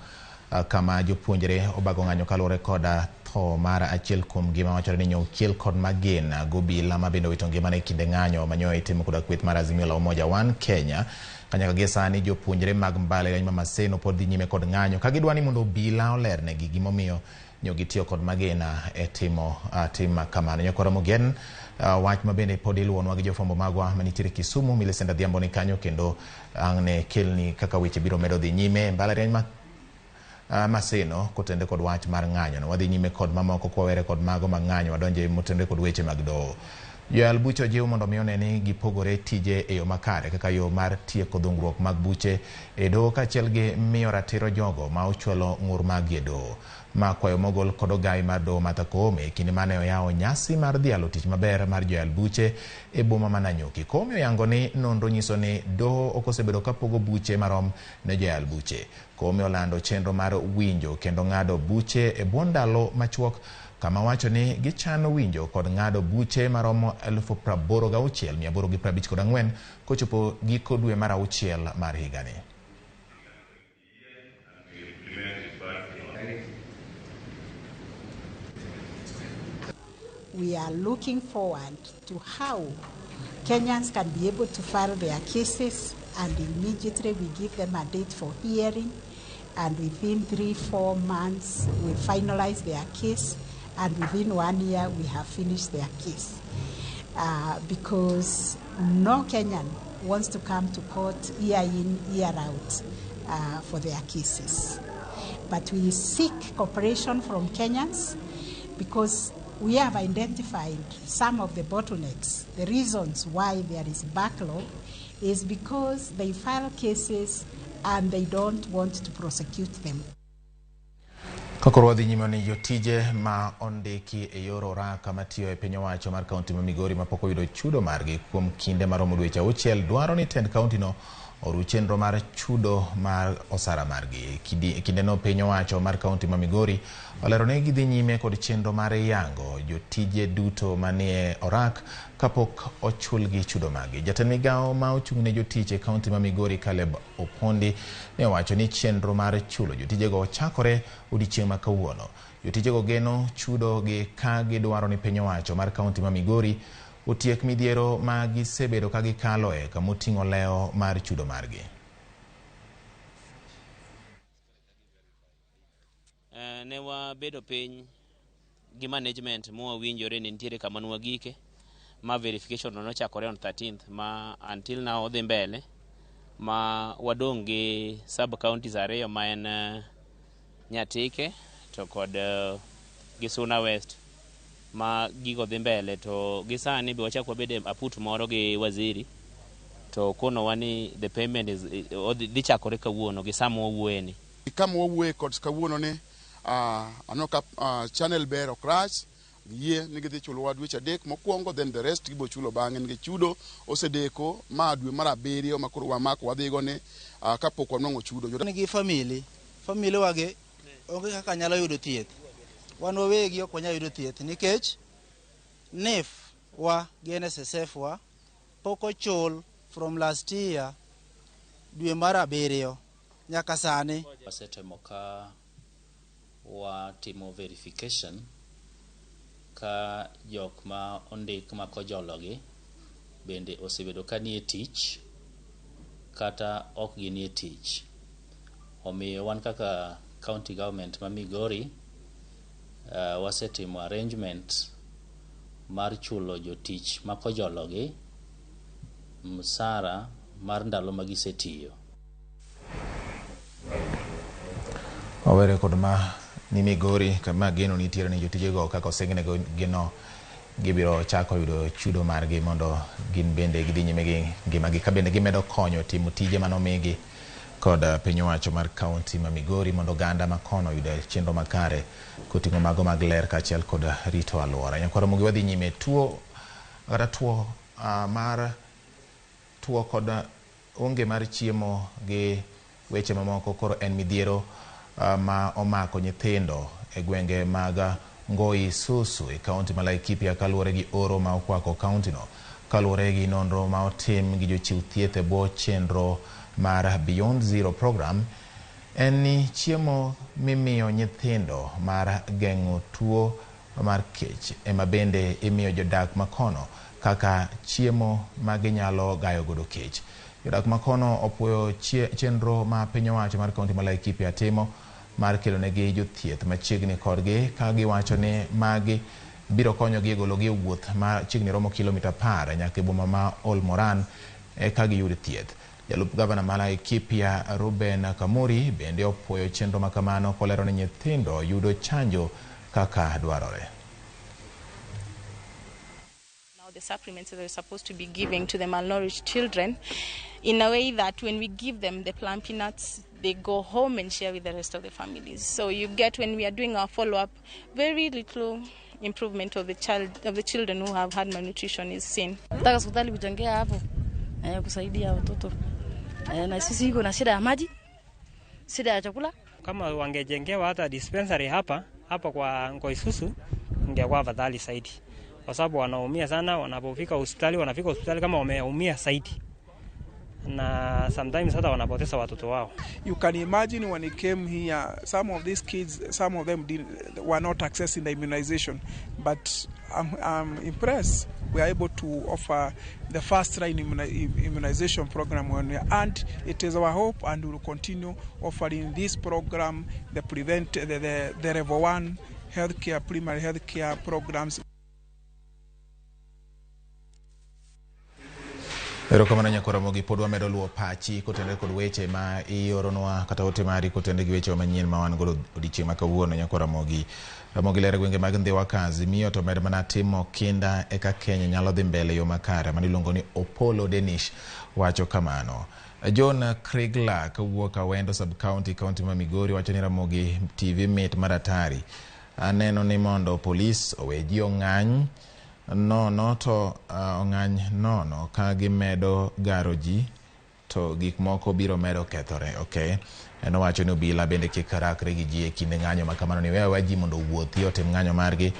kama jopuonjre obago ng'anyo kaluwore kod tho mar achiel kuom gi mawachore ni nyochiel kod magina gobila ma bende owito ngimane e kinde ng'anyo manyo itimo koda kweth mar Azimio la Umoja One Kenya. Kanyaka gie sani jopuonjre mag mbalariany ma Maseno pod dhi nyime kod ng'anyo ka gidwa ni mondo obila olernegi gimomiyo nyo gitiyo kod magina e timo tim kamano. Nyako Ramogi en wach ma bende pod iluwonwa gi jofwambo magwa manitiere Kisumu. Millicent Adhiambo ni kanyo kendo ang' ne kelni kaka weche biro medo dhi nyime e mbalariany ma Maseno kotenore kod wach mar ng'anyo no. Wadhi nyime kod mamoko kwawere kod mago mag ng'anyo wadonje motenore kod weche mag doho. Joyal buche ojiw mondo mi one ni gipogore tije e yo makare kaka yo mar tieko dhungruok mag buche e doho kaachiel gi miyo ratiro jogo ma ochwalo ng'ur maggi e doho. Ma kwayo mogol kod ogai mar doho Martha Koome e kinde mane oyawo nyasi mar dhialo tich maber mar joyal buche e boma ma Nanyuki. Koome oyango ni nonro nyiso ni doho ok osebedo kapogo buche marom ne joyal buche. Koome olando chenro mar winjo kendo ng'ado buche e bwo ndalo machuok kama wacho ni gichano winjo kod ng'ado buche maromo 86,854 kochopo giko dwe mar auchiel mar higani. We are looking forward to how Kenyans can be able to file their cases, and immediately we give them a date for hearing, and within 3-4 months we finalize their case, and within 1 year we have finished their case. Because no Kenyan wants to come to court year in, year out for their cases. But we seek cooperation from Kenyans because we have identified some of the bottlenecks. The reasons why there is backlog is because they file cases and they don't want to prosecute them. Kakoro wadhi nyime ni jotije ma ondiki e yor oraka matiyo e piny owacho mar kaunti ma Migori mapok oyudo chudo margi kuom kinde maromo dweche auchiel dwaro ni tend kaunti no oru chenro mar chudo mar osara margi. E kindeno piny owacho mar kaunti ma Migori olero ni gidhi nyime kod chenro mar yango jotije duto manie orak kapok ochulgi chudo margi. Jatend migawo ma ochung' ne jotich e kaunti ma Migori Caleb Opondi ne owacho ni chenro mar chulo jotijego chakore odiechieng' ma kawuono. Jotijego geno chudo gi ka gidwaro ni piny owacho mar kaunti ma Migori otiek midhiero ma gisebedo ka gikaloe kamoting'o lewo mar chudo margi. Ne wabedo piny gi management mwawinjore ni nitiere kama nwagike ma verification no nochakore on 13th ma until now odhi mbele ma wadong' gi sub counties ariyo ma en Nyatike to kod gi Suna West ma gigo dhi mbele to gi sani be wachak wabede aput moro gi waziri to konowa ni the payment is dhi chakore kawuono gi sama wawuoye ni. Kama wawuoye kod kawuono ni aneno ka channel ber ok rach, giyie ni gidhi chulowa dweche 3 mokwongo, then the rest gibo chulo bang'e nikech chudo osedeko ma dwe mar 7 ma koro wamako wadhigo ni kapok wanwang'o chudo. Nigi family wage onge kaka nyalo yudo thieth. Wan wawegi ok wanyal yudo thieth nikech NIF wa gi NSSF wa pok ochul from last year dwe mar 7 nyaka sani. Wasetemo ka watimo verification ka jok ma ondik ma kojologi bende osebedo ka nie tich kata ok ginie tich. Omiyo wan kaka county government ma Migori wasetimo arrangement mar chulo jotich ma kojologi msara mar ndalo ma gisetiyo. Wawere kod ma ni Migori kama geno nitiere ni jotijego kaka osengne geno gibiro chako yudo chudo margi mondo gin bende gidhi nyime gi ngimagi ka bende gimedo konyo timo tije manomigi kod piny owacho mar kaunti ma Migori mondo oganda ma kono oyud chenro makare koting'o mago mag ler kaachiel kod rito alwora. Nyakwar Ramogi wadhi nyime tuo kata tuo mar tuo kod onge mar chiemo gi weche mamoko koro en midhiero ma omako nyithindo e gwenge mag Ngoi Susu e kaunti ma Laikipia kaluwore gi oro ma okwako kaunti no. Kaluwore gi nonro ma otim gi jochiw thieth e bwo chenro mar Beyond Zero program en ni chiemo mimiyo nyithindo mar geng'o tuo mar kech ema bende imiyo jodak makono kaka chiemo ma ginyalo gayo godo kech. Jodak makono opuoyo chenro ma piny owacho mar kaunti ma Laikipia timo mar kelonegi jothieth machiegni kodgi ka giwacho ni magi biro konyogi e gologi e wuoth ma chiegni romo kilomita 10 nyaka e boma ma Olmoran eka giyud thieth. Jalup gavana ma Laikipia Ruben Kamuri bende opuoyo chenro ma kamano kolero ni nyithindo yudo chanjo kaka dwarore. The supplements that we're supposed to be giving to the malnourished children in a way that when we give them the plumpy nuts, they go home and share with the rest of the families. So you get, when we are doing our follow-up, very little improvement of the children who have had malnutrition is seen. Nataka hospitali kujengea hapo kusaidia watoto. Na sisi iko na shida ya maji, shida ya chakula. Kama wangejengewa hata dispensary hapa kwa Ngoi Susu ingekuwa afadhali zaidi. Kwa sababu wanaumia sana wanapofika hospitali, wanafika hospitali kama wameumia zaidi. Na sometimes hata wanapoteza watoto wao. You can imagine when he came here, some of these kids, some of them were not accessing the immunization, but I'm impressed. We are able to offer the first line immunization program, and it is our hope, and we will continue offering this program, the prevent the level 1 healthcare, primary healthcare programs. Erokamano nyakwar Ramogi, pod wamedo luwo pachi kotenore kod weche ma ioronwa kata ote mari kotenore gi weche manyien ma wan godo odiochieng' ma kawuono. Nyakwar Ramogi, Ramogi lero gwenge mag Ndhiwa ka Azimio to med mana timo kinda eka Kenya nyalo dhi mbele yo makare. Mano iluongo ni Opolo Denish wacho kamano. John Krigla kawuok Awendo sub county, county ma Migori wacho ni Ramogi TV mit mar atari. Aneno ni mondo polis owe ji ong'any nono to ong'any nono ka gimedo garo ji to gik moko biro medo kethore. Okay. En owacho ni obila bende kik rakre gi ji e kinde ng'anyo ma kamano, ni wewe ji mondo owuothi otim ng'anyo margi.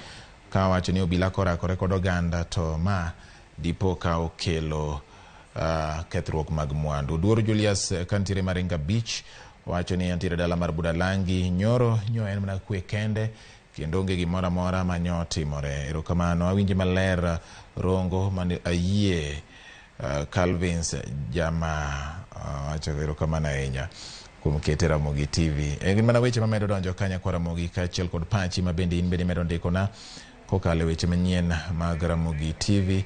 Ka owacho ni obila korakore kod oganda to ma dipo ka okelo kethruok mag mwandu. Duor Julius kantiere Maringa Beach wacho ni antiere dala mar Budalangi nyoro nyo en mana kwe kende kendo onge gimoro amora manyo timore. Erokamano, awinji maler Rongo mane ayie. Calvins jama wacho erokamano ahinya. Kuom kete Ramogi TV. Gin mana weche mamedo donjo ka nyakwa Ramogi kaachiel kod pachi ma bende in bende imedo ndikona kokalo e weche manyien mag Ramogi TV.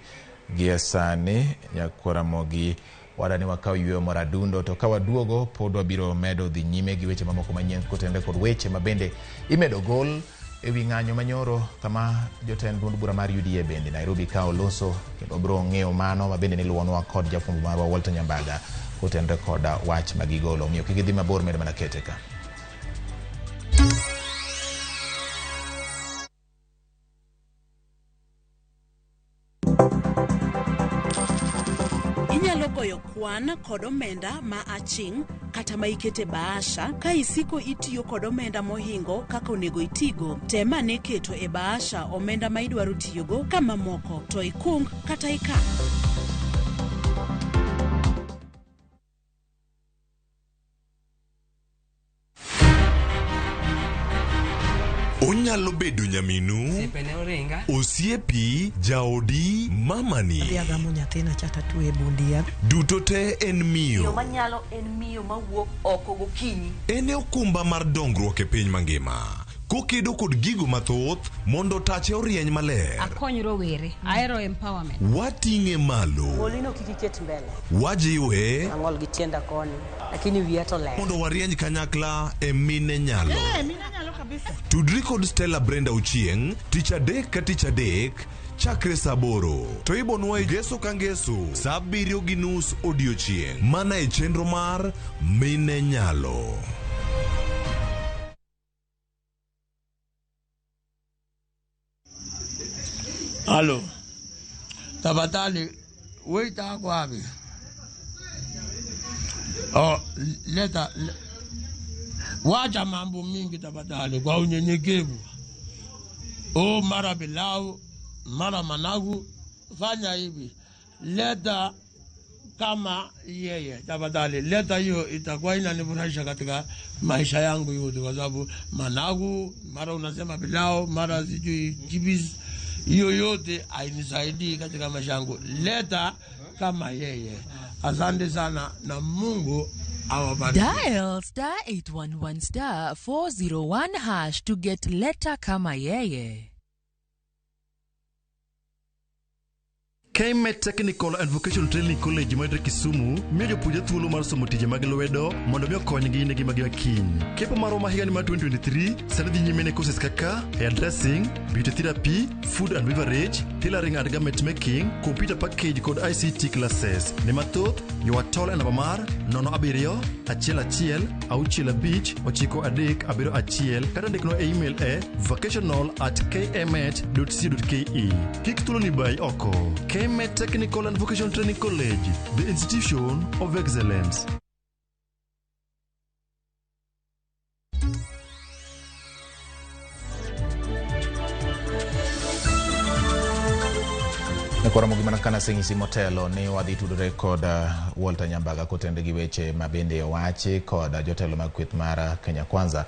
Gie sani nyakwa Ramogi wadani wakaw yweyo mar adundo to ka waduogo pod wabiro medo dhi nyime gi weche mamoko manyien kotenore kod weche ma bende imedo gol ewi ng'anyo manyoro kama jotend duond bura mar UDA bende Nairobi ka oloso kendo wabiro ng'eyo mano ma bende niluwonwa kod jafwambo marwa Walter Nyambaga kotenore kod wach ma gigolo. Omiyo kik idhi mabor med mana kete ka. Inyalo goyo kwan kod omenda ma aching' kata ma ikete bahasha ka isiko itiyo kod omenda mohingo kaka onego itigo. Tem ane keto e bahasha omenda ma idwaro tiyogo ka mamoko to ikung kata ikan. Onyalo bedo nyaminu, osiepi, jaodi, mamani. Adhi agamo nyathina cha tatwe e bund yath. Duto te en Miyo miyo. manyalo en miyo mawuok oko gokinyi. En e okumba mar dongruok e piny mangima. Kokedo kod gigo mathoth mondo tache orieny maler. Akony rowere. Ahero empowerment. Wating'e malo. Golino kik iket mbele. Wajiwe Ang'ol gi tienda koni, lakini wiya to ler. mondo warieny kanyakla e mine nyalo. Mine nyalo kabisa. Tudri kod Stella Brenda Ochieng' tich adek ka tich adek chakre saa aboro to ibonwa e ngeso ka ngeso saa abiriyo gi nus odiochieng' mana e chenro mar Mine Nyalo. Halo, tafadhali waiter ako wapi? Oh, leta wacha mambo mingi tafadhali, kwa unyenyekevu. Oh, mara pilau, mara managu, fanya hivi, leta kama yeye tafadhali, leta hiyo, itakuwa inanifurahisha katika maisha yangu yote, kwa sababu managu, mara unasema pilau, mara sijui chips, hiyo yote hainisaidii katika maisha yangu. Leta kama yeye. Asante sana na Mungu awabariki. Dial star 811 star 401 hash to get letter kama yeye. KMET Technical and Vocational Training College mayudore Kisumu miyo jopuonjre thuolo mar somo tije mag lwedo mondo mi okonygi ne ngimagi ma kiny. Kepo marwa ma higani mar 2023 sani dhi nyime ne courses kaka hairdressing, beauty therapy, food and beverage, tailoring and garment making, computer package kod ICT classes. Ne mathoth, ywa tol e namba mar 07 11 65 9371 kata ndiknwa e email e vocational@kmet.co.ke. Kik thuoloni bayi oko. KMET Technical and Vocational Training College, the institution of excellence. Koro mana kana seng'isi motelo ni wadhi tudore kod Walter Nyambaga kotenore gi weche ma bende owachi kod jotelo mag kweth mar Kenya Kwanza.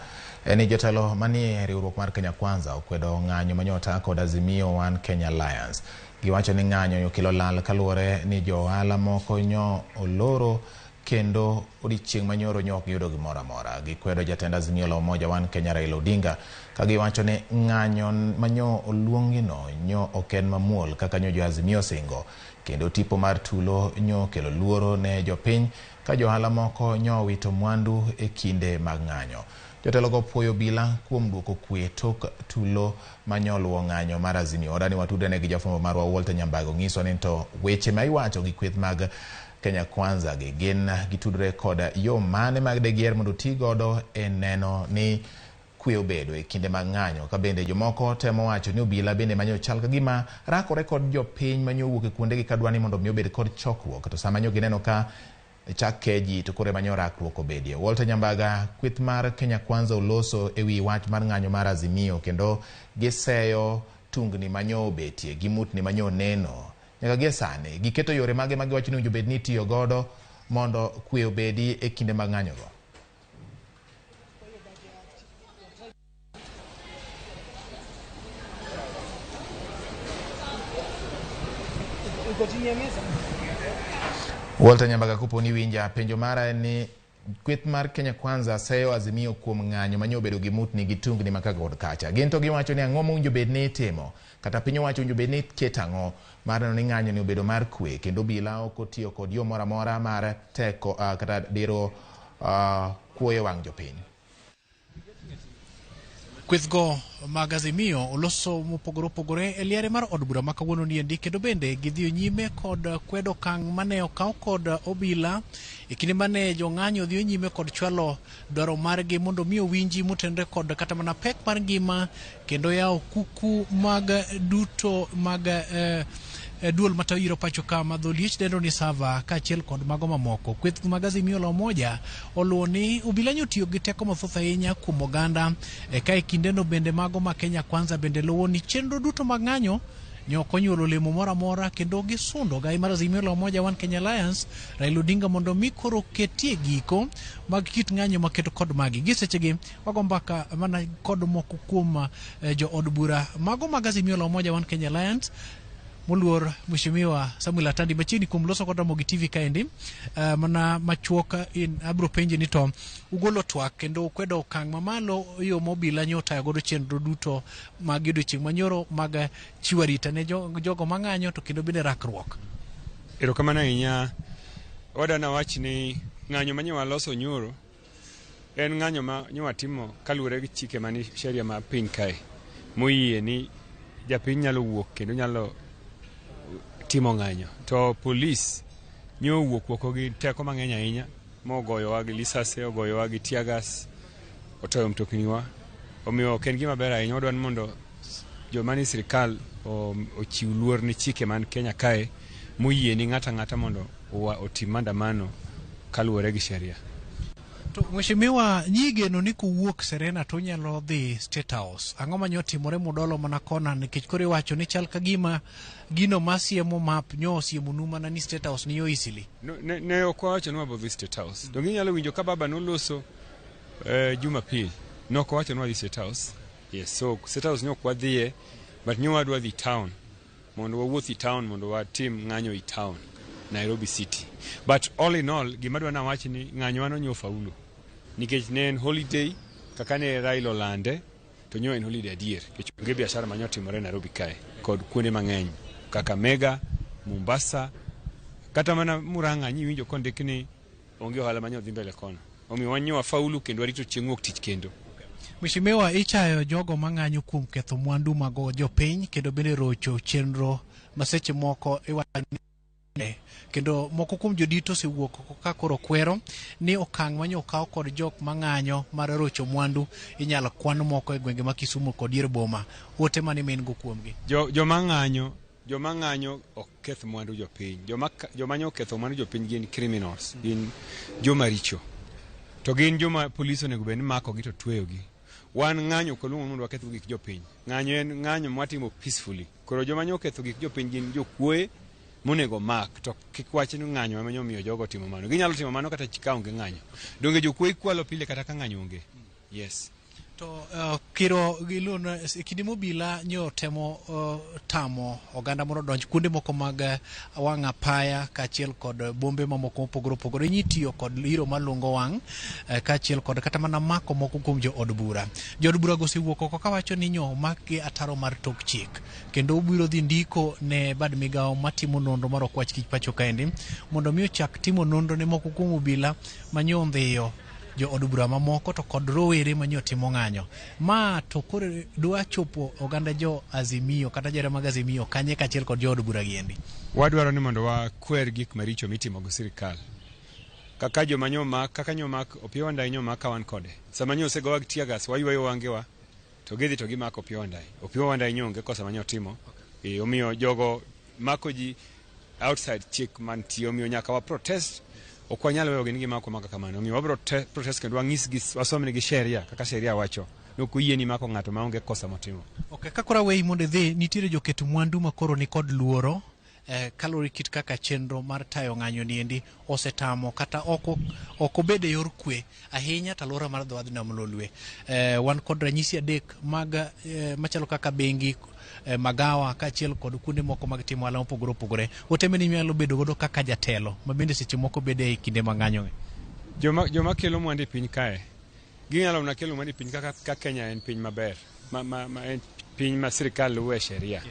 En ni jotelo manie riwruok mar Kenya Kwanza okwedo ng'anyo manyota kod Azimio One Kenya Alliance. Giwacho ni ng'anyo okelo lal kaluwore ni jo ohala moko nyo oloro kendo odiechieng' manyoro nyo ok giyudo gimoro amora. Gikwedo jatend Azimio la Umoja One Kenya Raila Odinga ka giwacho ni ng'anyo manyo oluongino nyo ok en mamuol kaka nyo jo Azimio osingo, kendo tipo mar tulo nyo okelo luoro ne jopiny ka johala moko nyo owito mwandu e kinde mag ng'anyo. Jotelo go puoyo obila kuom duoko kwe tok tulo manyo luwo ng'anyo mar Azimio. Odani watudre gi jafwambo marwa Walter Nyambago ng'iswa ni to weche ma iwacho gi kweth mag Kenya Kwanza gi gin gitudore kod yo mane mag degier mondo oti godo e neno ni kwe obedo e kinde mag ng'anyo, ka bende jomoko temo wacho ni obila bende manyo chal ka gima rakore kod jopiny manyo wuok e kuondegi kadwa ni mondo mi obed kod chokruok, to sama nyo gineno ka chak keji to koro ema nyo rakruok obedie. Walter Nyambaga, kweth mar Kenya Kwanza oloso ewi wach mar ng'anyo mar Azimio kendo giseyo tungni manyo obetie gi mutni manyo neno. Nyaka gie sani giketo yore mage ma giwacho ni owinjo bed ni itiyo godo mondo kwe obedi e kinde mag ng'anyogo. Walter Nyambaga, kopo ni winja, penjo mara en ni Kweth mar Kenya Kwanza seyo Azimio kuom ng'anyo manyo obedo gi mutni gi tungni ma kaka kod kacha. Gin to giwacho ni ang'o mowinjo bed ni itimo, kata piny owacho owinjo bed ni keto ang'o mar neno ni ng'anyo ni obedo mar kwe, kendo obila ok otiyo kod yo moro amora mar teko kata diro kuoyo wang' jopiny. Kwethgo mag Azimio oloso mopogore opogore e liare mar od bura ma kawuono niendi, kendo bende gidhiyo nyime kod kwedo okang' mane okaw kod obila e kinde mane jong'anyo dhiyo nyime kod chwalo dwaro margi mondo mi owinji motenore kod kata mana pek mar ngima, kendo yawo kuku mag duto mag duol matayo yiero pacho ka ma dholiech dendo ni Sava kaachiel kod mago mamoko. Kweth mag Azimio la Umoja oluwo ni obila nyotiyo gi teko mathoth ahinya kuom oganda ka e kindeno bende mago ma Kenya Kwanza bende luwo ni chenro duto mag ng'anyo ne ok onyuolo olemo moro amora, kendo gisundo gai mar Azimio la Umoja One Kenya Alliance Raila Odinga mondo mi koro ketie giko mag kit ng'anyo maketo kod magi. Gi sechegi wago mbaka mana kod moko kuom jo od bura mago mag Azimio la Umoja One Kenya Alliance moluor Mheshimiwa Samuel Atandi machiegni kuom loso kod Ramogi TV kaendi. Mana machuok in abro penje ni to ugolo twak kendo ukwedo okang' mamalo yo ma obila nyo otayo godo chenro duto mag odiochieng' manyoro mag chiwo arita ne jogo mang'anyo to kendo bende rakruok. Erokamano ahinya. Oda nawach ni ng'anyo ma nyo waloso nyoro en ng'anyo ma nyo watimo kaluwore gi chike mani sheria ma piny kae moyie ni japiny nyalo wuok kendo nyalo timo ng'anyo, to polis nyo owuok oko gi teko mang'eny ahinya mogoyowa gi lisase, ogoyowa gi tear gas, otoyo mtokniwa. Omiyo ok en gima ber ahinya. Wadwa ni mondo joma ni sirikal ochiw luor ne chike man Kenya kae moyie ni ng'ato ang'ata mondo otim maandamano kaluwore gi sheria. To Mheshimiwa, nyigeno ni kuwuok Serena to unyalo dhi State House. Ang'o ma nyo timore mudolo mana kona, nikech koro iwacho ni chal ka gima gino masiemo map nyo osiemonu mana ni State House ni yo easily. No, ne ok wawacho ni wabodhi State House. Donge inyalo winjo ka baba noloso Jumapil, ne ok owacho ni wadhi State House. Yes, so State House ne ok wadhiye, but ne wadwa dhi town mondo wawuoth i town mondo watim ng'anyo i town, Nairobi City. But all in all, gima adwa nawach ni ng'anyo wa nonyo faulu nikech ne en holiday kaka ne Raila olande, to nyo en holiday adier nikech onge biashara manyo timore Nairobi kae kod kuonde mang'eny kaka Mega, Mombasa, kata mana Murang'a nyiwinjo kondik ni onge ohala manyo dhi mbele kono. Omiyo wan nyo wafaulu kendo warito chieng' wuok tich kendo. Mheshimiwa, ichayo jogo mang'anyo kuom ketho mwandu mag jopiny kendo bende rocho chenro ma seche moko iwacho ni kendo moko kuom jodito osewuok oko ka koro kwero ni okang' manyo okaw kod jok mang'anyo mar rocho mwandu inyalo kwan moko e gwenge ma Kisumu kod dier boma. Ote mane ma in go kuomgi? Joma ng'anyo ok keth mwandu jopiny. Joma nyo ketho mwandu jopiny gin criminals, gin joma richo. To gin joma polis onego bed ni makogi to tweyogi. Wan ng'anyo ok waluongo mondo waketh gik jopiny. Ng'anyo en ng'anyo mwatimo peacefully. Koro joma nyo ketho gik jopiny gin jokuoe monego mak, to kik wach ni ng'anyo ema omiyo jogo timo mano. Ginyalo timo mano kata ka onge ng'anyo. Donge jokuoe kwalo pile kata ka ng'anyo onge? Yes. To kiro giluon e kinde mobila nyo temo tamo oganda mondo odonj kuonde moko mag wang' apaya kaachiel kod bombe mamoko mopogore opogore, nyitiyo kod iro malungo wang' kaachiel kod kata mana mako moko kuom jo od bura. Jo od bura go osewuok oko kawacho ni nyo omakgi ataro mar tok chik, kendo obiro dhi ndiko ne bad migawo matimo nonro mar okwach kich pacho kaendi mondo mi ochak timo nonro ne moko kuom obila manyo ondhiyo jo od bura mamoko to kod rowere manyo timo ng'anyo. Ma to koro dwa chopo oganda jo Azimio kata jore mag Azimio kanye kaachiel kod jo od bura giendi. Wadwaro ni mondo wakwer gik maricho mitimo gi sirikal. Kaka joma nyo mak, kaka nyo mak Opiyo Wandayi nyo mak ka wan kode. Sama nyo osegowa gi tear gas, waywayo wangewa to gidhi to gimako Opiyo Wandayi. Opiyo Wandayi nyo onge kosa manyo timo. Omiyo jogo mako ji outside chik mantie, omiyo nyaka wa protest. Ok wanyal weyo gin gimako maka kamano. Omiyo wabiro protest kendo wang'isgi, wasomnegi sheria kaka sheria wacho. Ok oyieni mako ng'ato maonge kosa motimo. Okay, ka koro aweyi mondo idhi, nitiere joket mwandu ma koro nikod luoro kaluwore kit kaka chenro mar tayo ng'anyo niendi osetamo kata ok obed e yor kwe ahinya to alwora mar dho wadh nam Lolwe. Wan kod ranyisi adek mag machalo kaka bengi, magawa kaachiel kod kuonde moko mag timo ohala mopogore opogore. Ote mane inyalo bedo godo kaka jatelo ma bende seche moko bede e kinde ma ng'anyo gi? Joma kelo mwandu e piny kae ginyalo mana kelo mwandu e piny kaka ka Kenya en piny maber ma en piny ma sirikal luwo e sheria.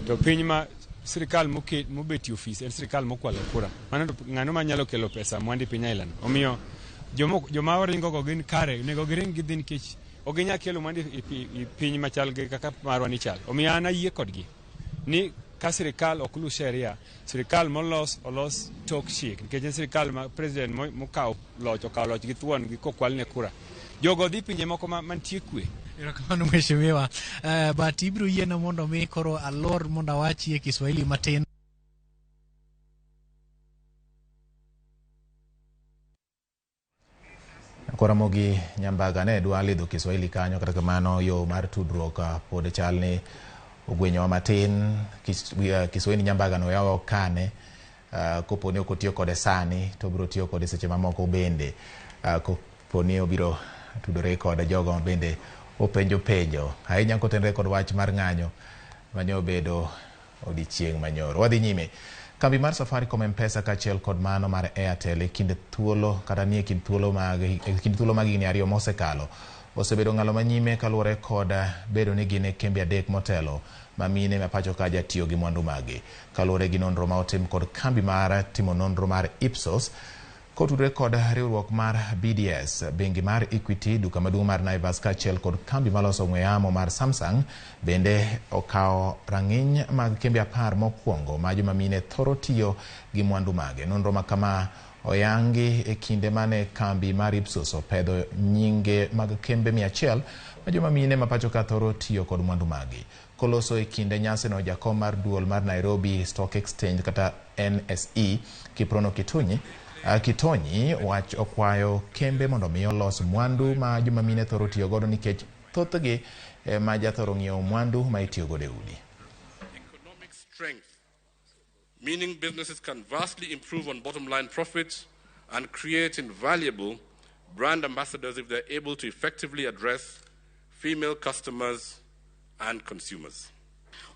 To piny ma sirikal mobetie ofis en sirikal mokwalo kura. Mano to ng'ano manyalo kelo pesa mwandu e piny ailano. Omiyo joma oringo go gin kare, onego giring gidhi nikech ok ginyal kelo mwandu e piny machal gi kaka marwa ni chal. Omiyo an ayie kodgi ni ka sirikal ok luw sheria, sirikal molos olos tok chik nikech en sirikal ma president mokawo loch okawo loch gi thuon gi kokwalne kura. Jogo dhi pinje moko mantie kwe. Erokamano mheshimiwa. But ibiro yiena mondo mi koro alor mondo awachie Kiswahili matin. Ramogi Nyambaga ne dwa lidho Kiswahili kanyo, kata kamano yo mar tudruok pod chal ni ogwenyowa matin. Kiswahili Nyambaga no yawa okane, kopo ni ok otiyo kode sani to obiro tiyo kode seche mamoko bende, kopo ni obiro tudore kod jogo ma bende openjo penjo ahinya kotenore kod wach mar ng'anyo mane obedo odiechieng' manyoro. Wadhi nyime. Kambi mar Safaricom M-Pesa kaachiel kod mano mar Airtel e kind thuolo kata nie kind thuolo mag e kind thuolo mag higni 2 mosekalo osebedo ng'alo manyime kaluwore kod bedo ni gin e kembe 3 motelo ma mine ma pacho ka jatiyo gi mwandu magi. Kaluwore gi nonro ma otim kod kambi mar timo nonro mar Ipsos kotudore kod riwruok mar BDS, bengi mar Equity, duka maduong' mar Naivas kaachiel kod kambi maloso ong'we yamo mar Samsung bende okawo rang'iny mag kembe 10 mokwongo ma joma mine thoro tiyo gi mwandu mage. Nonro ma kama oyangi e kinde mane kambi mar Ipsos opedho nyinge mag kembe 100 ma joma mine ma pacho ka thoro tiyo kod mwandu magi. Koloso e kinde nyasino, jakom mar duol mar Nairobi Stock Exchange kata NSE Kiprono Kitonyi wach okwayo kembe mondo mi olos mwandu ma joma mine thoro tiyo godo nikech thothgi ma jathoro ng'iewo mwandu ma itiyo godo e udi. Economic strength, meaning businesses can vastly improve on bottom line profits and create invaluable brand ambassadors if they're able to effectively address female customers and consumers.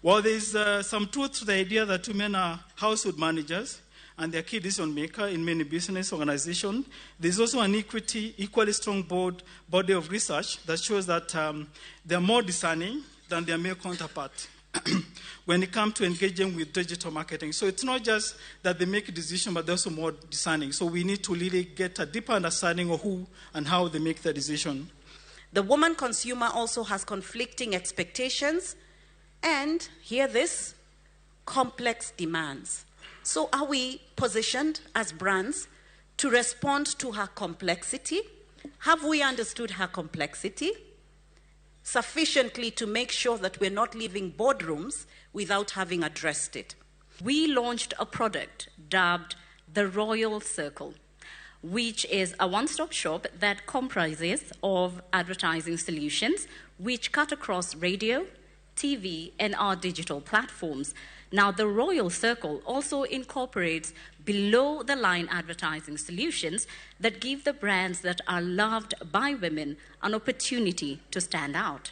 Well, there's some truth to the idea that women are household managers and they're key decision maker in many business organizations. There's also an equally strong body of research that shows that they're more discerning than their male counterpart when it comes to engaging with digital marketing. So it's not just that they make a decision, but they're also more discerning. So we need to really get a deeper understanding of who and how they make the decision. The woman consumer also has conflicting expectations and, hear this, complex demands. So are we positioned as brands to respond to her complexity? Have we understood her complexity sufficiently to make sure that we're not leaving boardrooms without having addressed it? We launched a product dubbed the Royal Circle, which is a one-stop shop that comprises of advertising solutions which cut across radio, TV, and our digital platforms. Now, the Royal Circle also incorporates below-the-line advertising solutions that give the brands that are loved by women an opportunity to stand out.